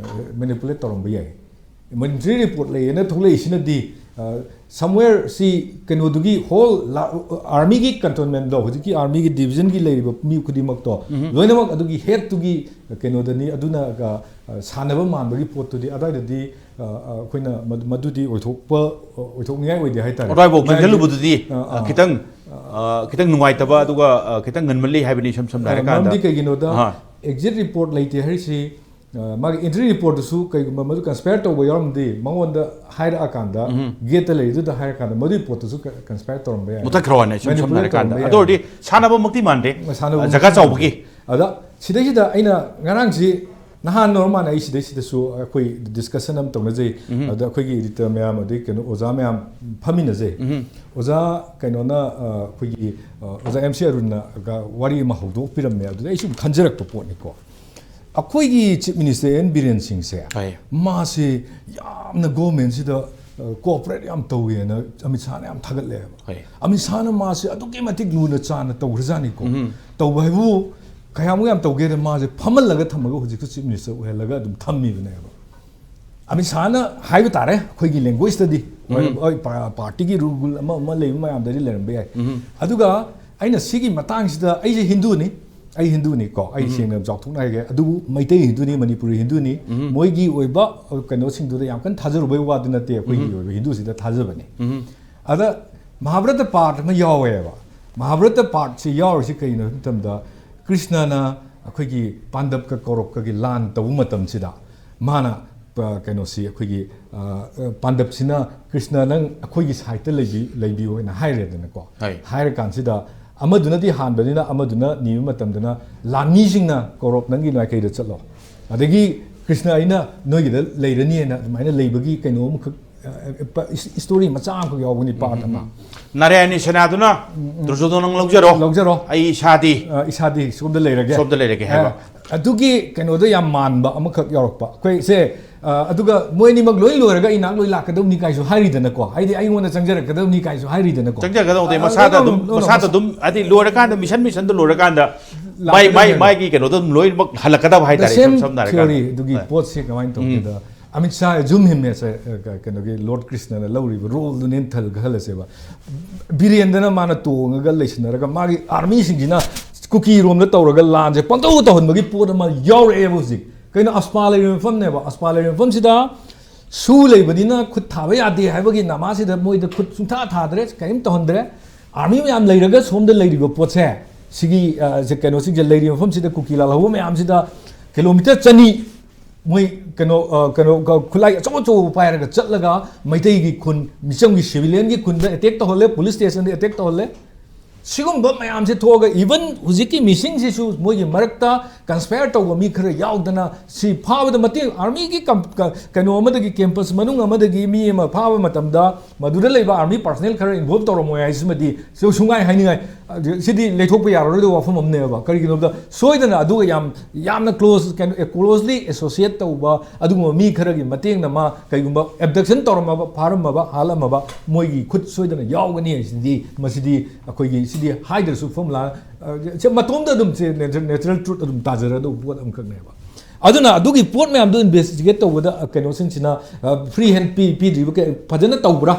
ꯃꯦꯅꯤꯄꯨꯂꯦꯠ ꯇꯧꯔꯝꯕ ꯌꯥꯏ꯫ ꯏꯟꯇ꯭ꯔꯤ ꯔꯤꯄꯣꯔꯠ ꯂꯩꯌꯦꯅ ꯊꯣꯛꯂꯛꯏꯁꯤꯅꯗꯤ ꯁꯝꯋꯦꯌꯔ ꯁꯤ ꯀꯩꯅꯣꯗꯨꯒꯤ ꯍꯣꯜ ꯑꯥꯔꯃꯤꯒꯤ ꯀꯟꯇꯣꯟꯃꯦꯟꯗꯣ, ꯍꯧꯖꯤꯛꯀꯤ ꯑꯥꯔꯃꯤꯒꯤ ꯗꯤꯕꯤꯖꯟꯒꯤ ꯂꯩꯔꯤꯕ ꯃꯤ ꯈꯨꯗꯤꯡꯃꯛꯇꯣ ꯂꯣꯏꯅꯃꯛ ꯑꯗꯨꯒꯤ ꯍꯦꯠꯇꯨꯒꯤ ꯀꯩꯅꯣꯗꯅꯤ꯫ ꯑꯗꯨꯅ ꯁꯥꯟꯅꯕ ꯃꯥꯟꯕꯒꯤ ꯄꯣꯠꯇꯨꯗꯤ ꯑꯗꯨꯋꯥꯏꯗꯗꯤ ꯑꯩꯈꯣꯏꯅ ꯃꯗꯨꯗꯤ ꯑꯣꯏꯊꯣꯛꯄ, ꯑꯣꯏꯊꯣꯛꯅꯤꯡꯉꯥꯏ ꯑꯣꯏꯗꯦ ꯍꯥꯏꯇꯥꯔꯦ꯫ ꯑꯗꯨꯋꯥꯏꯐꯥꯎ ꯆꯪꯁꯤꯜꯂꯨꯕꯗꯨꯗꯤ ꯑꯥ, ꯑꯥ꯫ ꯈꯤꯇꯪ ꯈꯤꯇꯪ ꯅꯨꯡꯉꯥꯏꯇꯕ, ꯑꯗꯨꯒ ꯈꯤꯇꯪ ꯉꯟꯃꯜꯂꯤ ꯍꯥꯏꯕꯅꯤ, ꯏꯁꯝ ꯁꯝꯅ ꯍꯥꯏꯔꯀꯥꯟꯗ꯫ ꯃꯔꯝꯗꯤ ꯀꯩꯒꯤꯅꯣꯗ ꯑꯦꯛꯖꯤꯠ ꯔꯤꯄꯣꯔꯠ ꯂꯩꯇꯦ ꯍꯥꯏꯔꯤꯁꯤ, ꯃꯥꯒꯤ ꯏꯟꯇ꯭ꯔꯤ ꯔꯤꯄꯣꯔꯠꯇꯨꯁꯨ ꯀꯩꯒꯨꯝꯕ ꯃꯗꯨ ꯀꯟꯁꯄꯌꯔ ꯇꯧꯕ ꯌꯥꯎꯔꯝꯗꯤ ꯃꯉꯣꯟꯗ ꯍꯥꯏꯔꯛꯑꯀꯥꯟꯗ, ꯒꯦꯠꯇ ꯂꯩꯔꯤꯗꯨꯗ ꯍꯥꯏꯔꯀꯥꯟꯗ ꯃꯗꯨꯒꯤ ꯄꯣꯠꯇꯨꯁꯨ ꯀꯟꯁꯄꯌꯔ ꯇꯧꯔꯝꯕ ꯌꯥꯏ꯫ ꯃꯨꯊꯠꯈ꯭ꯔ ꯋꯥꯅꯤ, ꯏꯁꯝ ꯁꯝꯅ ꯃꯦꯅꯤꯄꯨꯂꯦꯠ ꯍꯥꯏꯔꯀꯥꯟꯗ꯫ ꯇꯧꯔꯝꯕ ꯌꯥꯏ꯫ ꯑꯗꯨ ꯑꯣꯏꯔꯗꯤ ꯁꯥꯟꯅꯕꯃꯛꯇꯤ ꯃꯥꯟꯗꯦ꯫ ꯁꯥꯟꯅꯕꯃꯛꯇꯤ ꯖꯒꯥ ꯃꯥꯟꯗꯦ꯫ ꯆꯥꯎꯕꯒꯤ꯫ ꯑꯗ ꯁꯤꯗꯩꯁꯤꯗ ꯑꯩꯅ ꯉꯔꯥꯡꯁꯤ, ꯅꯍꯥꯟ ꯑꯣꯏꯔ ꯃꯥꯜꯂꯦ, ꯑꯩ ꯁꯤꯗꯩꯁꯤꯗꯁꯨ ꯑꯩꯈꯣꯏ ꯗꯤꯁꯀꯁꯟ ꯑꯃ ꯇꯧꯅꯖꯩ꯫ ꯑꯗ ꯑꯩꯈꯣꯏꯒꯤ ꯏꯗꯤꯇꯔ ꯃꯌꯥꯝ, ꯑꯗꯩ ꯀꯩꯅꯣ ꯑꯣꯖꯥ ꯃꯌꯥꯝ ꯐꯝꯃꯤꯟꯅꯖꯩ꯫ ꯑꯣꯖꯥ ꯀꯩꯅꯣꯅ, ꯑ, ꯑꯩꯈꯣꯏꯒꯤ, ꯑ, ꯑꯣꯖꯥ ꯑꯦꯝ ꯁꯤ ꯑꯔꯨꯟꯅꯒ ꯋꯥꯔꯤ ꯑꯃ ꯍꯧꯗꯣꯛꯄꯤꯔꯝꯃꯦ꯫ ꯑꯗꯨꯗ ꯑꯩ ꯁꯨꯝ ꯈꯟꯖꯔꯛꯄ ꯄꯣꯠꯅꯤꯀꯣ꯫ ꯑꯩꯈꯣꯏꯒꯤ ꯆꯤꯐ ꯃꯤꯅꯤꯁꯇꯔ ꯑꯦꯟ ꯕꯤꯔꯦꯟ ꯁꯤꯡꯁꯦ, ꯍꯣꯏ꯫ ꯃꯥꯁꯦ ꯌꯥꯝꯅ ꯒꯣꯔꯃꯦꯟꯁꯤꯗ, ꯑ, ꯀꯣꯑꯣꯄꯔꯦꯠ ꯌꯥꯝ ꯇꯧꯋꯦꯅ ꯑꯃꯤꯠ ꯁꯥꯍꯅ ꯌꯥꯝ ꯊꯥꯒꯠꯂꯦꯕ꯫ ꯍꯣꯏ꯫ ꯑꯃꯤꯠ ꯁꯥꯍꯅ ꯃꯥꯁꯦ ꯑꯗꯨꯛꯀꯤ ꯃꯇꯤꯛ ꯂꯨꯅ ꯆꯥꯟꯅ ꯇꯧꯈ꯭ꯔꯖꯥꯠꯅꯤꯀꯣ꯫ ꯇꯧꯕ ꯍꯥꯏꯕꯨ ꯀꯌꯥꯃꯨꯛ ꯌꯥꯝ ꯇꯧꯒꯦꯗ, ꯃꯥꯁꯦ ꯐꯝꯍꯜꯂꯒ ꯊꯝꯃꯒ ꯍꯧꯖꯤꯛꯁꯨ ꯆꯤꯐ ꯃꯤꯅꯤꯁꯇꯔ ꯑꯣꯏꯍꯜꯂꯒ ꯑꯗꯨꯝ ꯊꯝꯃꯤꯕꯅꯦꯕ꯫ ꯑꯃꯤꯠ ꯁꯥꯍꯅ ꯍꯥꯏꯕ ꯇꯥꯔꯦ, ꯑꯩꯈꯣꯏꯒꯤ ꯂꯦꯡꯒ꯭ꯋꯦꯖꯇꯗꯤ꯫ ꯍꯣꯏ, ꯄꯥꯔꯇꯤꯒꯤ ꯔꯨꯜ ꯑꯃ ꯑꯃ ꯂꯩꯕ ꯃꯌꯥꯝꯗꯗꯤ ꯂꯩꯔꯝꯕ ꯌꯥꯏ꯫ ꯑꯗꯨꯒ ꯑꯩꯅ ꯁꯤꯒꯤ ꯃꯇꯥꯡꯁꯤꯗ, ꯑꯩꯁꯦ ꯍꯤꯟꯗꯨꯅꯤ, ꯑꯩ ꯍꯤꯟꯗꯨꯅꯤꯀꯣ, ꯑꯩ ꯁꯦꯡꯅ ꯆꯥꯎꯊꯣꯛꯅ ꯍꯥꯏꯒꯦ, ꯑꯗꯨꯕꯨ ꯃꯩꯇꯩ ꯍꯤꯟꯗꯨꯅꯤ, ꯃꯅꯤꯄꯨꯔꯤ ꯍꯤꯟꯗꯨꯅꯤ꯫ ꯃꯣꯏꯒꯤ ꯑꯣꯏꯕ, ꯑ, ꯀꯩꯅꯣꯁꯤꯡꯗꯨꯗ ꯌꯥꯝ ꯀꯟꯅ ꯊꯥꯖꯔꯨꯕꯩ ꯋꯥꯗꯤ ꯅꯠꯇꯦ, ꯑꯩꯈꯣꯏꯒꯤ ꯑꯣꯏꯕ ꯍꯤꯟꯗꯨꯁꯤꯗ ꯊꯥꯖꯕꯅꯤ꯫ ꯑꯗ ꯃꯍꯥꯚꯥꯔꯠꯇ ꯄꯥꯔꯠ ꯑꯃ ꯌꯥꯎꯋꯦꯕ꯫ ꯃꯍꯥꯚꯥꯔꯠꯇ ꯄꯥꯔꯠꯁꯤ ꯌꯥꯎꯔꯤꯁꯤ ꯀꯩꯅꯣ ꯍꯥꯏꯕ ꯃꯇꯝꯗ, ꯀ꯭ꯔꯤꯁꯅꯅ ꯑꯩꯈꯣꯏꯒꯤ ꯄꯥꯟꯗꯕꯀ ꯀꯧꯔꯕꯀꯒꯤ ꯂꯥꯟ ꯇꯧꯕ ꯃꯇꯝꯁꯤꯗ, ꯃꯥꯅ, ꯑ, ꯀꯩꯅꯣꯁꯤ, ꯑꯩꯈꯣꯏꯒꯤ, ꯑ, ꯑ, ꯄꯥꯟꯗꯕꯁꯤꯅ, "ꯀ꯭ꯔꯤꯁꯅ, ꯅꯪ ꯑꯩꯈꯣꯏꯒꯤ ꯁꯥꯏꯠꯇ ꯂꯩꯕꯤ-, ꯂꯩꯕꯤꯌꯨ" ꯍꯥꯏꯅ ꯍꯥꯏꯔꯦꯗꯅꯀꯣ꯫ ꯍꯥꯏ꯫ ꯍꯥꯏꯔꯀꯥꯟꯁꯤꯗ ꯑꯃꯗꯨꯅꯗꯤ ꯍꯥꯟꯕꯅꯤꯅ, ꯑꯃꯗꯨꯅ ꯅꯤꯕ ꯃꯇꯝꯗꯅ, "ꯂꯥꯟꯃꯤꯁꯤꯡꯅ ꯀꯧꯔꯕ ꯅꯪꯒꯤ ꯃꯥꯏꯀꯩꯗ ꯆꯠꯂꯣ, ꯑꯗꯒꯤ ꯀ꯭ꯔꯤꯁꯅ ꯑꯩꯅ ꯅꯣꯏꯒꯤꯗ ꯂꯩꯔꯅꯤ" ꯍꯥꯏꯅ ꯑꯗꯨꯃꯥꯏꯅ ꯂꯩꯕꯒꯤ ꯀꯩꯅꯣ ꯑꯃꯈꯛ, ꯑ, ꯑ, ꯏꯁ-, ꯏꯁꯇꯣꯔꯤ ꯃꯆꯥ ꯑꯃꯈꯛ ꯌꯥꯎꯕꯅꯤ, ꯄꯥꯔꯠ ꯑꯃ꯫ ꯅꯥꯔꯥꯌꯟꯒꯤ ꯁꯦꯅꯥꯗꯨꯅ, "ꯗꯨꯔꯖꯣꯙꯅ, ꯅꯪ ꯂꯧꯖꯔꯣ, ꯂꯧꯖꯔꯣ꯫ ꯑꯩ ꯏꯁꯥꯗꯤ ꯑ, ꯏꯁꯥꯗꯤ ꯁꯣꯝꯗ ꯂꯩꯔꯒꯦ, ꯁꯣꯝꯗ ꯂꯩꯔꯒꯦ" ꯍꯥꯏꯕ꯫ ꯑ, ꯑꯗꯨꯒꯤ ꯀꯩꯅꯣꯗꯣ ꯌꯥꯝ ꯃꯥꯟꯕ ꯑꯃꯈꯛ ꯌꯥꯎꯔꯛꯄ꯫ ꯑꯩꯈꯣꯏꯁꯦ, ꯑ, ꯑꯗꯨꯒ ꯃꯣꯏ ꯑꯅꯤꯃꯛ ꯂꯣꯏ ꯂꯣꯏꯔꯒ ꯑꯩ ꯅꯍꯥꯛ ꯂꯣꯏ ꯂꯥꯛꯀꯗꯕꯅꯤ ꯀꯥꯏꯁꯨ ꯍꯥꯏꯔꯤꯗꯅꯀꯣ, ꯍꯥꯏꯗꯤ ꯑꯩꯉꯣꯟꯗ ꯆꯪꯖꯔꯛꯀꯗꯕꯅꯤ ꯀꯥꯏꯁꯨ ꯍꯥꯏꯔꯤꯗꯅꯀꯣ꯫ ꯆꯪꯖꯔꯛꯀꯗꯧꯗꯦ, ꯑ, ꯃꯁꯥꯗ ꯑꯗꯨꯝ, ꯑꯗꯨꯝ, ꯑꯗꯨꯝ, ꯃꯁꯥꯗ ꯑꯗꯨꯝ, ꯍꯥꯏꯗꯤ ꯂꯣꯏꯔꯀꯥꯟꯗ, ꯃꯤꯁꯟ ꯃꯤꯁꯟꯗꯣ ꯂꯣꯏꯔꯀꯥꯟꯗ, ꯃꯥꯏ, ꯃꯥꯏ, ꯂꯥꯛꯀꯗꯕꯅꯦꯕ꯫ ꯃꯥꯏꯒꯤ ꯀꯩꯅꯣꯗ ꯑꯗꯨꯝ ꯂꯣꯏꯅꯃꯛ ꯍꯜꯂꯛꯀꯗꯕ ꯍꯥꯏꯇꯥꯔꯦ, ꯁꯦꯝ ꯏꯁꯝ ꯁꯝꯅ ꯍꯥꯏꯔꯀꯥꯟꯗ꯫ ꯊꯤꯑꯣꯔꯤ ꯑꯗꯨꯒꯤ ꯍꯣꯏ꯫ ꯄꯣꯠꯁꯦ ꯀꯃꯥꯏꯅ ꯇꯧꯒꯦꯗ, ꯑꯃꯤꯠ ꯁꯥꯍ ꯑꯦꯖꯨꯝ ꯍꯤꯝ ꯑꯦꯁ ꯑꯦ, ꯑ, ꯀ-, ꯀꯩꯅꯣꯒꯤ ꯂꯣꯔꯗ ꯀ꯭ꯔꯤꯁꯅꯅ ꯂꯧꯔꯤꯕ ꯔꯣꯜꯗꯨꯅꯦꯅ ꯊꯜ-, ꯈꯜꯂꯁꯦꯕ꯫ ꯕꯤꯔꯦꯟꯗꯅ ꯃꯥꯅ ꯇꯣꯡꯉꯒ ꯂꯩꯁꯤꯟꯅꯔꯒ ꯃꯥꯒꯤ ꯑꯥꯔꯃꯤꯁꯤꯡꯁꯤꯅ ꯀꯨꯀꯤꯔꯣꯝꯗ ꯇꯧꯔꯒ ꯂꯥꯟꯁꯦ ꯄꯪꯇꯧ ꯇꯧꯍꯟꯕꯒꯤ ꯄꯣꯠ ꯑꯃ ꯌꯥꯎꯔꯛꯑꯦꯕ ꯍꯧꯖꯤꯛ꯫ ꯀꯩꯅꯣ, ꯑꯁꯄꯥ ꯂꯩꯔꯤꯕ ꯃꯐꯝꯅꯦꯕ꯫ ꯑꯁꯄꯥ ꯂꯩꯔꯤꯕ ꯃꯐꯝꯁꯤꯗ ꯁꯨ ꯂꯩꯕꯅꯤꯅ ꯈꯨꯠ ꯊꯥꯕ ꯌꯥꯗꯦ ꯍꯥꯏꯕꯒꯤ ꯅꯃꯥꯁꯤꯗ ꯃꯣꯏꯗ ꯈꯨꯠ ꯁꯨꯡꯊꯥ ꯊꯥꯗ꯭ꯔꯦ, ꯀꯔꯤꯝ ꯇꯧꯍꯟꯗ꯭ꯔꯦ꯫ ꯑꯥꯔꯃꯤ ꯃꯌꯥꯝ ꯂꯩꯔꯒ ꯁꯣꯝꯗ ꯂꯩꯔꯤꯕ ꯄꯣꯠꯁꯦ, ꯁꯤꯒꯤ, ꯑ, ꯁꯦ-, ꯀꯩꯅꯣꯁꯤꯡꯁꯦ ꯂꯩꯔꯤꯕ ꯃꯐꯝꯁꯤꯗ ꯀꯨꯀꯤ ꯂꯥꯜꯍꯧꯕ ꯃꯌꯥꯝꯁꯤꯗ ꯀꯤꯂꯣꯃꯤꯇꯔ ꯆꯅꯤ ꯃꯣꯏ ꯀꯩꯅꯣ, ꯑ, ꯀꯩꯅꯣ, ꯈꯨꯠꯂꯥꯏ ꯑꯆꯧ ꯑꯆꯧꯕ ꯄꯥꯏꯔꯒ ꯆꯠꯂꯒ ꯃꯩꯇꯩꯒꯤ ꯈꯨꯟ, ꯃꯤꯆꯝꯒꯤ ꯁꯤꯚꯤꯂꯤꯌꯟꯒꯤ ꯈꯨꯟꯗ ꯑꯦꯇꯦꯛ ꯇꯧꯍꯜꯂꯦ, ꯄꯨꯂꯤꯁ ꯁ꯭ꯇꯦꯁꯟꯗ ꯑꯦꯇꯦꯛ ꯇꯧꯍꯜꯂꯦ꯫ ꯁꯤꯒꯨꯝꯕ ꯃꯌꯥꯝꯁꯦ ꯊꯣꯛꯑꯒ, ꯏꯚꯟ ꯍꯧꯖꯤꯛꯀꯤ ꯃꯤꯁꯤꯡꯁꯤꯁꯨ ꯃꯣꯏꯒꯤ ꯃꯔꯛꯇ ꯀꯟꯁꯄꯥꯌꯔ ꯇꯧꯕ ꯃꯤ ꯈꯔ ꯌꯥꯎꯗꯅ, ꯁꯤ ꯐꯥꯕꯗ ꯃꯇꯦꯡ, ꯑꯥꯔꯃꯤꯒꯤ ꯀꯝ-, ꯀ-, ꯀꯩꯅꯣ ꯑꯃꯗꯒꯤ, ꯀꯦꯝꯄꯁ ꯃꯅꯨꯡ ꯑꯃꯗꯒꯤ ꯃꯤ ꯑꯃ ꯐꯥꯕ ꯃꯇꯝꯗ, ꯃꯗꯨꯗ ꯂꯩꯕ ꯑꯥꯔꯃꯤ ꯄꯥꯔꯁꯅꯦꯜ ꯈꯔ ꯏꯟꯚꯣꯜꯕ ꯇꯧꯔꯝꯃꯣꯏ ꯍꯥꯏꯁꯤꯃꯗꯤ ꯁꯨ-, ꯁꯨꯡꯉꯥꯏ ꯍꯥꯏꯅꯤꯡꯉꯥꯏ, ꯑ, ꯁꯤꯗꯤ ꯂꯩꯊꯣꯛꯄ ꯌꯥꯔꯔꯣꯏꯗꯕ ꯋꯥꯐꯝ ꯑꯃꯅꯦꯕ꯫ ꯀꯔꯤꯒꯤꯅꯣꯗ, ꯁꯣꯏꯗꯅ ꯑꯗꯨꯒ ꯌꯥꯝ, ꯌꯥꯝꯅ ꯀ꯭ꯂꯣꯖ, ꯀꯩꯅꯣ, ꯑꯦ, ꯀ꯭ꯂꯣꯖꯂꯤ ꯑꯦꯁꯣꯁꯤꯌꯦꯠ ꯇꯧꯕ ꯑꯗꯨꯒꯨꯝꯕ ꯃꯤ ꯈꯔꯒꯤ ꯃꯇꯦꯡꯅ ꯃꯥ ꯀꯩꯒꯨꯝꯕ ꯑꯦꯕꯗꯛꯁꯟ ꯇꯧꯔꯝꯃꯕ, ꯐꯥꯔꯝꯃꯕ, ꯍꯥꯠꯂꯝꯃꯕ, ꯃꯣꯏꯒꯤ ꯈꯨꯠ ꯁꯣꯏꯗꯅ ꯌꯥꯎꯒꯅꯤ ꯍꯥꯏꯁꯤꯗꯤ, ꯃꯁꯤꯗꯤ ꯑꯩꯈꯣꯏꯒꯤ, ꯁꯤꯗꯤ ꯍꯥꯏꯗ꯭ꯔꯁꯨ ꯐꯣꯔꯃꯨꯂꯥ, ꯑ, ꯁꯦ ꯃꯇꯣꯝꯇ ꯑꯗꯨꯝ ꯁꯦ ꯅꯦꯆ-, ꯅꯦꯆꯔꯦꯜ ꯇ꯭ꯔꯨꯠ ꯑꯗꯨꯝ ꯇꯥꯖꯔꯗꯧꯕ ꯄꯣꯠ ꯑꯃꯈꯛꯅꯦꯕ꯫ ꯑꯗꯨꯅ ꯑꯗꯨꯒꯤ ꯄꯣꯠ ꯃꯌꯥꯝꯗꯣ ꯏꯟꯚꯦꯁꯇꯤꯒꯦꯠ ꯇꯧꯕꯗ, ꯑ, ꯀꯩꯅꯣꯁꯤꯡꯁꯤꯅ, ꯑ, ꯐ꯭ꯔꯤ ꯍꯦꯟ ꯄꯤ-, ꯄꯤꯗ꯭ꯔꯤꯕ ꯀꯩ-, ꯐꯖꯅ ꯇꯧꯕ꯭ꯔꯥ?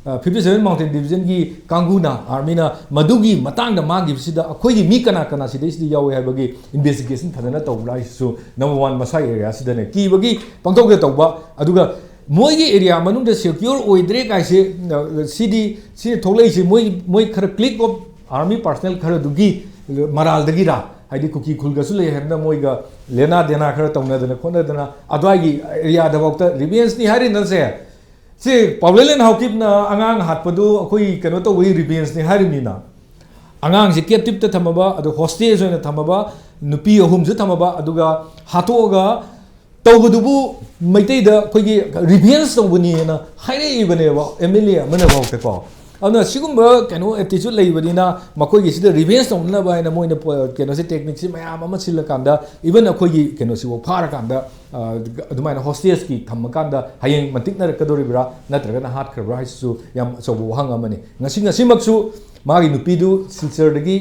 ꯐꯤꯐꯇꯤ ꯁꯚꯦꯟ ꯃꯥꯎꯟꯇꯦꯟ ꯗꯤꯕꯤꯖꯟꯒꯤ ꯀꯥꯡꯕꯨꯅ, ꯑꯥꯔꯃꯤꯅ ꯃꯗꯨꯒꯤ ꯃꯇꯥꯡꯗ ꯃꯥꯡꯈꯤꯕꯁꯤꯗ ꯑꯩꯈꯣꯏꯒꯤ ꯃꯤ ꯀꯅꯥ ꯀꯅꯥ ꯁꯤꯗꯩꯁꯤꯗ ꯌꯥꯎꯋꯦ ꯍꯥꯏꯕꯒꯤ ꯏꯟꯚꯦꯁꯇꯤꯒꯦꯁꯟ ꯐꯖꯅ ꯇꯧꯕ꯭ꯔꯥ ꯍꯥꯏꯁꯤꯁꯨ ꯅꯝꯕꯔ ꯋꯥꯟ ꯃꯁꯥ ꯑꯦꯔꯤꯌꯥꯁꯤꯗꯅꯦ ꯀꯤꯕꯒꯤ ꯄꯪꯇꯧꯗ ꯇꯧꯕ꯫ ꯑꯗꯨꯒ ꯃꯣꯏꯒꯤ ꯑꯦꯔꯤꯌꯥ ꯃꯅꯨꯡꯗ ꯁꯦꯀ꯭ꯌꯣꯔ ꯑꯣꯏꯗ꯭ꯔꯦ ꯀꯥꯏꯁꯦ, ꯑ, ꯁꯤꯗꯤ, ꯁꯤꯅ ꯊꯣꯛꯂꯛꯏꯁꯦ ꯃꯣꯏ, ꯃꯣꯏ ꯈꯔ ꯀ꯭ꯂꯤꯛ ꯑꯣꯐ ꯑꯥꯔꯃꯤ ꯄꯥꯔꯁꯅꯦꯜ ꯈꯔꯗꯨꯒꯤ ꯃꯔꯥꯜꯗꯒꯤꯔꯥ? ꯍꯥꯏꯗꯤ ꯀꯨꯀꯤ ꯈꯨꯜꯒꯁꯨ ꯂꯩ ꯍꯥꯏꯕꯅ ꯃꯣꯏꯒ ꯂꯦꯅꯥ ꯗꯦꯅꯥ ꯈꯔ ꯇꯧꯅꯗꯅ ꯈꯣꯠꯅꯗꯅ ꯑꯗꯨꯋꯥꯏꯒꯤ ꯑꯦꯔꯤꯌꯥꯗꯐꯥꯎꯗ ꯔꯤꯚꯦꯟꯁꯅꯤ ꯍꯥꯏꯔꯤꯅꯁꯦ꯫ ꯁꯤ ꯄꯥꯎꯂꯦꯂꯦꯟ ꯍꯥꯎꯀꯤꯞꯅ ꯑꯉꯥꯡ ꯍꯥꯠꯄꯗꯨ ꯑꯩꯈꯣꯏ ꯀꯩꯅꯣ ꯇꯧꯕꯒꯤ ꯔꯤꯚꯦꯟꯁꯅꯤ ꯍꯥꯏꯔꯤꯕꯅꯤꯅ꯫ ꯑꯉꯥꯡꯁꯤ ꯀꯦꯞꯇꯤꯞꯇ ꯊꯝꯃꯕ, ꯑꯗꯨ ꯍꯣꯁꯇꯦꯖ ꯑꯣꯏꯅ ꯊꯝꯃꯕ, ꯅꯨꯄꯤ ꯑꯍꯨꯝꯁꯨ ꯊꯝꯃꯕ, ꯑꯗꯨꯒ ꯍꯥꯠꯇꯣꯛꯑꯒ ꯇꯧꯕꯗꯨꯕꯨ ꯃꯩꯇꯩꯗ ꯑꯩꯈꯣꯏꯒꯤ ꯔꯤꯚꯦꯟꯁ ꯇꯧꯕꯅꯤꯅ ꯍꯥꯏꯔꯛꯏꯕꯅꯦꯕ ꯑꯦꯝ ꯑꯦꯜ ꯑꯦ ꯑꯃꯅ ꯐꯥꯎꯗꯀꯣ꯫ ꯑꯗꯨꯅ ꯁꯤꯒꯨꯝꯕ ꯀꯩꯅꯣ ꯑꯦꯇꯤꯆꯨꯠ ꯂꯩꯕꯅꯤꯅ ꯃꯈꯣꯏꯒꯤ ꯁꯤꯗ ꯔꯤꯚꯦꯟꯁ ꯇꯧꯅꯅꯕ ꯍꯥꯏꯅ ꯃꯣꯏꯅ ꯄ-, ꯀꯩꯅꯣꯁꯦ, ꯇꯦꯛꯅꯤꯛꯁꯦ ꯃꯌꯥꯝ ꯑꯃ ꯁꯤꯜꯂꯀꯥꯟꯗ, ꯏꯚꯟ ꯑꯩꯈꯣꯏꯒꯤ ꯀꯩꯅꯣꯁꯤꯐꯥꯎ ꯐꯥꯔꯀꯥꯟꯗ, ꯑ, ꯑꯗꯨꯃꯥꯏꯅ ꯍꯣꯁꯇꯦꯖꯀꯤ ꯊꯝꯃꯀꯥꯟꯗ ꯍꯌꯦꯡ ꯃꯟꯇꯤꯛꯅꯔꯛꯀꯗꯧꯔꯤꯕ꯭ꯔꯥ ꯅꯠꯇ꯭ꯔꯒꯅ ꯍꯥꯠꯈ꯭ꯔꯕ꯭ꯔꯥ ꯍꯥꯏꯁꯤꯁꯨ ꯌꯥꯝ ꯑꯆꯧꯕ ꯋꯥꯍꯪ ꯑꯃꯅꯤ꯫ ꯉꯁꯤ, ꯉꯁꯤꯃꯛꯁꯨ ꯃꯥꯒꯤ ꯅꯨꯄꯤꯗꯨ ꯁꯤꯜꯆꯔꯗꯒꯤ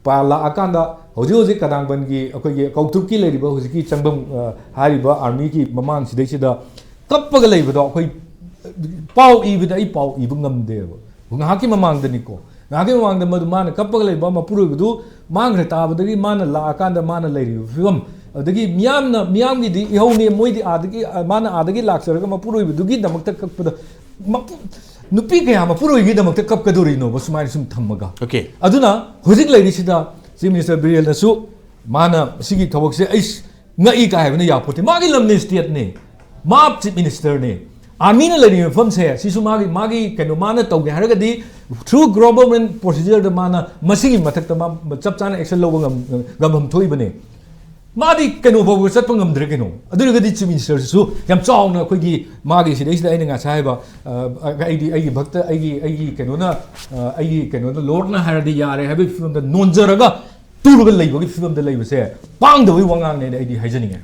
ꯄꯥ ꯂꯥꯛꯑꯀꯥꯟꯗ ꯍꯧꯖꯤꯛ ꯍꯧꯖꯤꯛ ꯀꯗꯥꯡꯕꯟꯒꯤ ꯑꯩꯈꯣꯏꯒꯤ ꯀꯧꯇ꯭ꯔꯨꯛꯀꯤ ꯂꯩꯔꯤꯕ ꯍꯧꯖꯤꯛꯀꯤ ꯆꯪꯐꯝ, ꯑ, ꯍꯥꯏꯔꯤꯕ ꯑꯥꯔꯃꯤꯒꯤ ꯃꯃꯥꯡꯁꯤꯗꯩꯁꯤꯗ ꯀꯞꯄꯒ ꯂꯩꯕꯗꯣ ꯑꯩꯈꯣꯏ ꯄꯥꯎ ꯏꯕꯗ ꯑꯩ ꯄꯥꯎ ꯏꯕ ꯉꯝꯗꯦꯕ꯫ ꯉꯥꯏꯍꯥꯛꯀꯤ ꯃꯃꯥꯡꯗꯅꯤꯀꯣ, ꯉꯥꯏꯍꯥꯛꯀꯤ ꯃꯃꯥꯡꯗ ꯃꯗꯨ ꯃꯥꯅ ꯀꯞꯄꯒ ꯂꯩꯕ ꯃꯄꯨꯔꯣꯏꯕꯗꯨ ꯃꯥꯡꯈ꯭ꯔꯦ ꯇꯥꯕꯗꯒꯤ ꯃꯥꯅ ꯂꯥꯛꯑꯀꯥꯟꯗ ꯃꯥꯅ ꯂꯩꯔꯤꯕ ꯐꯤꯕꯝ, ꯑꯗꯒꯤ ꯃꯤꯌꯥꯝꯅ, ꯃꯤꯌꯥꯝꯒꯤꯗꯤ ꯏꯍꯧꯅꯦ, ꯃꯣꯏꯗꯤ ꯑꯥꯗꯒꯤ, ꯃꯥꯅ ꯑꯥꯗꯒꯤ ꯂꯥꯛꯆꯔꯒ ꯃꯄꯨꯔꯣꯏꯕꯗꯨꯒꯤꯗꯃꯛꯇ ꯀꯞꯄꯗ ꯃꯄꯨ-, ꯅꯨꯄꯤ ꯀꯌꯥ ꯃꯄꯨꯔꯣꯏꯕꯒꯤꯗꯃꯛꯇ ꯀꯞꯀꯗꯧꯔꯤꯅꯣꯕ ꯁꯨꯃꯥꯏꯅ ꯁꯨꯝ ꯊꯝꯃꯒ? Okay. ꯑꯗꯨꯅ ꯍꯧꯖꯤꯛ ꯂꯩꯔꯤꯁꯤꯗ ꯆꯤꯐ ꯃꯤꯅꯤꯁꯇꯔ ꯕꯤꯔꯦꯟꯅꯁꯨ ꯃꯥꯅ ꯁꯤꯒꯤ ꯊꯕꯛꯁꯦ ꯑꯩ ꯉꯛꯏ ꯀꯥꯏ ꯍꯥꯏꯕꯅ ꯌꯥꯄꯣꯠꯇꯦ꯫ ꯃꯥꯒꯤ ꯂꯝꯅꯦ, ꯁ꯭ꯇꯦꯠꯅꯦ, ꯃꯥ ꯆꯤꯐ ꯃꯤꯅꯤꯁꯇꯔꯅꯦ꯫ ꯑꯥꯔꯃꯤꯅ ꯂꯩꯔꯤꯕ ꯃꯐꯝꯁꯦ ꯁꯤꯁꯨ ꯃꯥꯒꯤ, ꯃꯥꯒꯤ ꯀꯩꯅꯣ ꯃꯥꯅ ꯇꯧꯒꯦ ꯍꯥꯏꯔꯒꯗꯤ through government procedure ꯗ ꯃꯥꯅ ꯃꯁꯤꯒꯤ ꯃꯊꯛꯇ ꯃꯥ ꯆꯞ ꯆꯥꯅ ꯑꯦꯛꯁꯟ ꯂꯧꯕ ꯉꯝ-, ꯉꯝꯐꯝ ꯊꯣꯛꯏꯕꯅꯦ꯫ ꯃꯥꯗꯤ ꯀꯩꯅꯣ ꯐꯥꯎꯕ ꯆꯠꯄ ꯉꯝꯗ꯭ꯔꯦ ꯀꯩꯅꯣ꯫ ꯑꯗꯨ ꯑꯣꯏꯔꯒꯗꯤ ꯆꯤꯐ ꯃꯤꯅꯤꯁꯇꯔꯁꯤꯁꯨ ꯌꯥꯝ ꯆꯥꯎꯅ ꯑꯩꯈꯣꯏꯒꯤ ꯃꯥꯒꯤ ꯁꯤꯗꯩꯁꯤꯗ ꯑꯩꯅ ꯉꯁꯥꯏ ꯍꯥꯏꯕ, ꯑ, ꯑꯩꯗꯤ ꯑꯩꯒꯤ ꯚꯛꯇ, ꯑꯩꯒꯤ, ꯑꯩꯒꯤ ꯀꯩꯅꯣꯅ, ꯑ, ꯑꯩꯒꯤ ꯀꯩꯅꯣꯅ ꯂꯣꯔꯗꯅ ꯍꯥꯏꯔꯗꯤ ꯌꯥꯔꯦ ꯍꯥꯏꯕꯒꯤ ꯐꯤꯕꯝꯗ ꯅꯣꯟꯖꯔꯒ ꯇꯨꯔꯒ ꯂꯩꯕꯒꯤ ꯐꯤꯕꯝꯗ ꯂꯩꯕꯁꯦ ꯄꯥꯡꯗꯕꯒꯤ ꯋꯥꯉꯥꯡꯅꯦꯅ ꯑꯩꯗꯤ ꯍꯥꯏꯖꯅꯤꯡꯉꯦ꯫